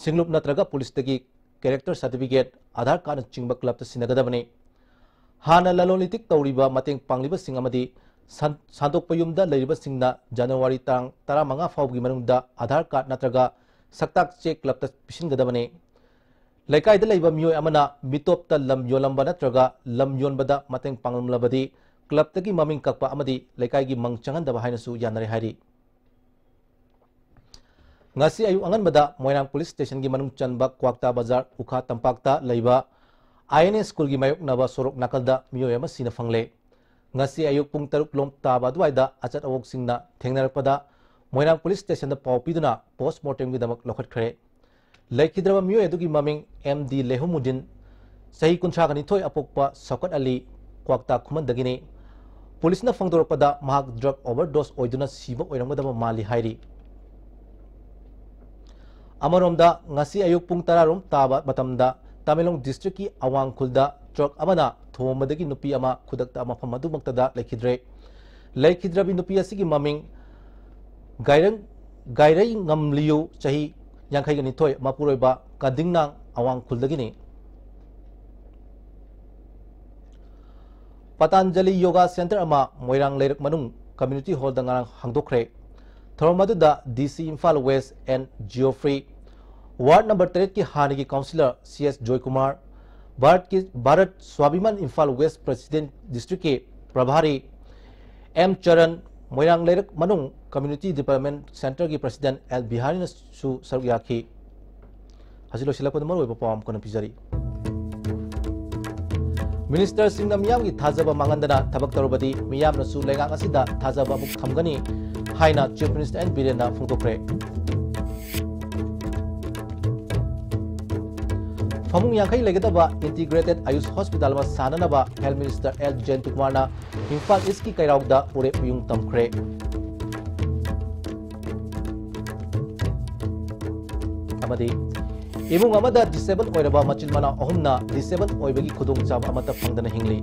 ꯁꯤꯡꯂꯨꯞ ꯅꯠꯇ꯭ꯔꯒ ꯄꯨꯂꯤꯁꯇꯒꯤ character certificate, ꯑꯥꯙꯥꯔ ꯀꯥꯔꯗꯅꯆꯤꯡꯕ ꯀ꯭ꯂꯕꯇ ꯁꯤꯟꯅꯒꯗꯕꯅꯤ꯫ ꯍꯥꯟꯅ ꯂꯂꯣꯟ ꯏꯇꯤꯛ ꯇꯧꯔꯤꯕ ꯃꯇꯦꯡ ꯄꯥꯡꯂꯤꯕꯁꯤꯡ ꯑꯃꯗꯤ ꯁꯟ-, ꯁꯟꯗꯣꯛꯄ ꯌꯨꯝꯗ ꯂꯩꯔꯤꯕꯁꯤꯡꯅ ꯖꯅꯋꯥꯔꯤ ꯇꯥꯡ ꯇꯔꯥꯃꯉꯥ ꯐꯥꯎꯕꯒꯤ ꯃꯅꯨꯡꯗ ꯑꯥꯙꯥꯔ ꯀꯥꯔꯗ ꯅꯠꯇ꯭ꯔꯒ ꯁꯛꯇꯥꯛ ꯆꯦ ꯀ꯭ꯂꯕꯇ ꯄꯤꯁꯤꯟꯒꯗꯕꯅꯤ꯫ ꯂꯩꯀꯥꯏꯗ ꯂꯩꯕ ꯃꯤꯑꯣꯏ ꯑꯃꯅ ꯃꯤꯇꯣꯞꯇ ꯂꯝ ꯌꯣꯜꯂꯝꯕ ꯅꯠꯇ꯭ꯔꯒ ꯂꯝ ꯌꯣꯟꯕꯗ ꯃꯇꯦꯡ ꯄꯥꯡꯂꯝꯂꯕꯗꯤ ꯀ꯭ꯂꯕꯇꯒꯤ ꯃꯃꯤꯡ ꯀꯛꯄ ꯑꯃꯗꯤ ꯂꯩꯀꯥꯏꯒꯤ ꯃꯪ ꯆꯪꯍꯟꯗꯕ ꯍꯥꯏꯅꯁꯨ ꯌꯥꯅꯔꯦ ꯍꯥꯏꯔꯤ꯫ ꯉꯁꯤ ꯑꯌꯨꯛ ꯑꯉꯟꯕꯗ ꯃꯣꯏꯔꯥꯡ ꯄꯨꯂꯤꯁ ꯁ꯭ꯇꯦꯁꯟꯒꯤ ꯃꯅꯨꯡ ꯆꯟꯕ ꯀ꯭ꯋꯥꯛꯇꯥ ꯕꯖꯥꯔ ꯎꯈꯥ ꯇꯝꯄꯥꯛꯇ ꯂꯩꯕ ꯑꯥꯏ ꯑꯦꯟ ꯑꯦ ꯁ꯭ꯀꯨꯜꯒꯤ ꯃꯥꯌꯣꯛꯅꯕ ꯁꯣꯔꯣꯛ ꯅꯥꯀꯜꯗ ꯃꯤꯑꯣꯏ ꯑꯃ ꯁꯤꯅ ꯐꯪꯂꯦ꯫ ꯉꯁꯤ ꯑꯌꯨꯛ ꯄꯨꯡ ꯇꯔꯨꯛ ꯂꯣꯝ ꯇꯥꯕ ꯑꯗꯨꯋꯥꯏꯗ ꯑꯆꯠ ꯑꯋꯣꯛꯁꯤꯡꯅ ꯊꯦꯡꯅꯔꯛꯄꯗ ꯃꯣꯏꯔꯥꯡ ꯄꯨꯂꯤꯁ ꯁ꯭ꯇꯦꯁꯟꯗ ꯄꯥꯎ ꯄꯤꯗꯨꯅ ꯄꯣꯁꯃꯣꯔꯇꯦꯝꯒꯤꯗꯃꯛ ꯂꯧꯈꯠꯈ꯭ꯔꯦ꯫ ꯂꯩꯈꯤꯗ꯭ꯔꯕ ꯃꯤꯑꯣꯏ ꯑꯗꯨꯒꯤ ꯃꯃꯤꯡ ꯑꯦꯝ ꯗꯤ ꯂꯦꯍꯨꯃꯨꯗꯤꯟ, ꯆꯍꯤ ꯀꯨꯟꯊ꯭ꯔꯥꯒ ꯅꯤꯊꯣꯏ, ꯑꯄꯣꯛꯄ ꯁꯧꯀꯠ ꯑꯂꯤ, ꯀ꯭ꯋꯥꯛꯇꯥ ꯈꯨꯃꯟꯗꯒꯤꯅꯤ꯫ ꯄꯨꯂꯤꯁꯅ ꯐꯣꯡꯗꯣꯔꯛꯄꯗ ꯃꯍꯥꯛ ꯗ꯭ꯔꯒ ꯑꯣꯚꯔꯗꯣꯁ ꯑꯣꯏꯗꯨꯅ ꯁꯤꯕ ꯑꯣꯏꯔꯝꯒꯗꯕ ꯃꯥꯜꯂꯤ ꯍꯥꯏꯔꯤ꯫ ꯑꯃꯔꯣꯝꯗ, ꯉꯁꯤ ꯑꯌꯨꯛ ꯄꯨꯡ ꯇꯔꯥ ꯔꯣꯝ ꯇꯥꯕ ꯃꯇꯝꯗ ꯇꯃꯦꯡꯂꯣꯡ ꯗꯤꯁꯇ꯭ꯔꯤꯛꯀꯤ ꯑꯋꯥꯡ ꯈꯨꯜꯗ ꯇ꯭ꯔꯛ ꯑꯃꯅ ꯊꯣꯝꯕꯗꯒꯤ ꯅꯨꯄꯤ ꯑꯃ ꯈꯨꯗꯛꯇ ꯃꯐꯝ ꯑꯗꯨꯃꯛꯇꯗ ꯂꯩꯈꯤꯗ꯭ꯔꯦ꯫ ꯂꯩꯈꯤꯗ꯭ꯔꯕꯤ ꯅꯨꯄꯤ ꯑꯁꯤꯒꯤ ꯃꯃꯤꯡ ꯒꯥꯏꯔꯪ-, ꯒꯥꯏꯔꯩꯉꯝꯂꯤꯌꯨ, ꯆꯍꯤ ꯌꯥꯡꯈꯩꯒ ꯅꯤꯊꯣꯏ, ꯃꯄꯨꯔꯣꯏꯕ ꯀꯗꯤꯡꯅꯥꯡ ꯑꯋꯥꯡ ꯈꯨꯜꯗꯒꯤꯅꯤ꯫ ꯄꯇꯥꯟꯖꯂꯤ ꯌꯣꯒꯥ ꯁꯦꯟꯇꯔ ꯑꯃ ꯃꯣꯏꯔꯥꯡ ꯂꯩꯔꯛ ꯃꯅꯨꯡ ꯀꯝꯃ꯭ꯌꯨꯅꯤꯇꯤ ꯍꯣꯜꯗ ꯉꯔꯥꯡ ꯍꯥꯡꯗꯣꯛꯈ꯭ꯔꯦ꯫ ꯊꯧꯔꯝ ꯑꯗꯨꯗ D C Imphal west N Geoffrey, ward number ꯇꯔꯦꯠꯀꯤ ꯍꯥꯟꯅꯒꯤ ꯀꯥꯎꯟꯁꯤꯂꯔ ꯁꯤ ꯑꯦꯁ ꯖꯣꯏꯀꯨꯃꯥꯔ, ꯚꯥꯔꯠꯀꯤ, ꯚꯥꯔꯠ ꯁ꯭ꯋꯥꯚꯤꯃꯥꯟ ꯏꯝꯐꯥꯜ ꯋꯦꯁ ꯄ꯭ꯔꯦꯁꯤꯗꯦꯟꯠ ꯗꯤꯁꯇ꯭ꯔꯤꯛꯀꯤ ꯄ꯭ꯔꯚꯥꯔꯤ ꯑꯦꯝ ꯆꯔꯟ, ꯃꯣꯏꯔꯥꯡ ꯂꯩꯔꯛ ꯃꯅꯨꯡ ꯀꯝꯃ꯭ꯌꯨꯅꯤꯇꯤ ꯗꯤꯕ꯭ꯂꯞꯃꯦꯟꯠ ꯁꯦꯟꯇꯔꯒꯤ ꯄ꯭ꯔꯦꯁꯤꯗꯦꯟꯠ ꯑꯦꯜ ꯕꯤꯍꯥꯔꯤꯅꯁꯨ ꯁꯔꯨꯛ ꯌꯥꯈꯤ꯫ ꯍꯧꯖꯤꯛ ꯂꯣꯏꯁꯤꯜꯂꯛꯄꯗ ꯃꯔꯨꯑꯣꯏꯕ ꯄꯥꯎ ꯑꯃ ꯀꯣꯟꯅ ꯄꯤꯖꯔꯤ꯫ ꯃꯤꯅꯤꯁꯇꯔꯁꯤꯡꯅ ꯃꯤꯌꯥꯝꯒꯤ ꯊꯥꯖꯕ ꯃꯥꯡꯍꯟꯗꯅ ꯊꯕꯛ ꯇꯧꯔꯕꯗꯤ ꯃꯤꯌꯥꯝꯅꯁꯨ ꯂꯩꯉꯥꯛ ꯑꯁꯤꯗ ꯊꯥꯖꯕ ꯑꯃꯨꯛ ꯊꯝꯒꯅꯤ ꯍꯥꯏꯅ ꯆꯤꯐ ꯃꯤꯅꯤꯁꯇꯔ ꯑꯦꯟ ꯕꯤꯔꯦꯟꯅ ꯐꯣꯡꯗꯣꯛꯈ꯭ꯔꯦ꯫ ꯐꯃꯨꯡ ꯌꯥꯡꯈꯩ ꯂꯩꯒꯗꯕ ꯏꯟꯇꯤꯒ꯭ꯔꯦꯇꯦꯗ ꯑꯌꯨꯁ ꯍꯣꯁꯄꯤꯇꯥꯜ ꯑꯃ ꯁꯥꯅꯅꯕ ꯍꯦꯜꯊ ꯃꯤꯅꯤꯁꯇꯔ ꯑꯦꯜ ꯖꯌꯟꯇꯀꯨꯃꯥꯔꯅ ꯏꯝꯐꯥꯜ ꯏꯁꯀꯤ ꯀꯩꯔꯥꯎꯗ ꯎꯔꯦꯞ ꯃꯌꯨꯡ ꯇꯝꯈ꯭ꯔꯦ꯫ ꯑꯃꯗꯤ ꯏꯃꯨꯡ ꯑꯃꯗ ꯗꯤꯁꯦꯕꯜ ꯑꯣꯏꯔꯕ ꯃꯆꯤꯟ ꯃꯅꯥꯎ ꯑꯍꯨꯝꯅ ꯗꯤꯁꯦꯕꯜ ꯑꯣꯏꯕꯒꯤ ꯈꯨꯗꯣꯡꯆꯥꯕ ꯑꯃꯠꯇ ꯐꯪꯗꯅ ꯍꯤꯡꯂꯤ꯫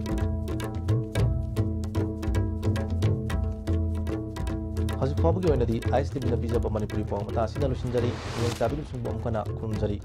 ꯍꯧꯖꯤꯛ ꯐꯥꯎꯕꯒꯤ ꯑꯣꯏꯅꯗꯤ ꯑꯥꯏ ꯑꯦꯁ ꯇꯤ ꯚꯤꯅ ꯄꯤꯖꯕ ꯃꯅꯤꯄꯨꯔꯤ ꯄꯥꯎ ꯃꯇꯥꯡ ꯑꯁꯤꯗ ꯂꯣꯏꯁꯤꯟꯖꯔꯤ꯫ ꯈꯨꯗꯣꯡꯆꯥꯕꯤꯒꯤ ꯁꯨꯡꯕ ꯑꯃꯨꯛ ꯍꯟꯅ ꯈꯨꯔꯨꯝꯖꯔꯤ꯫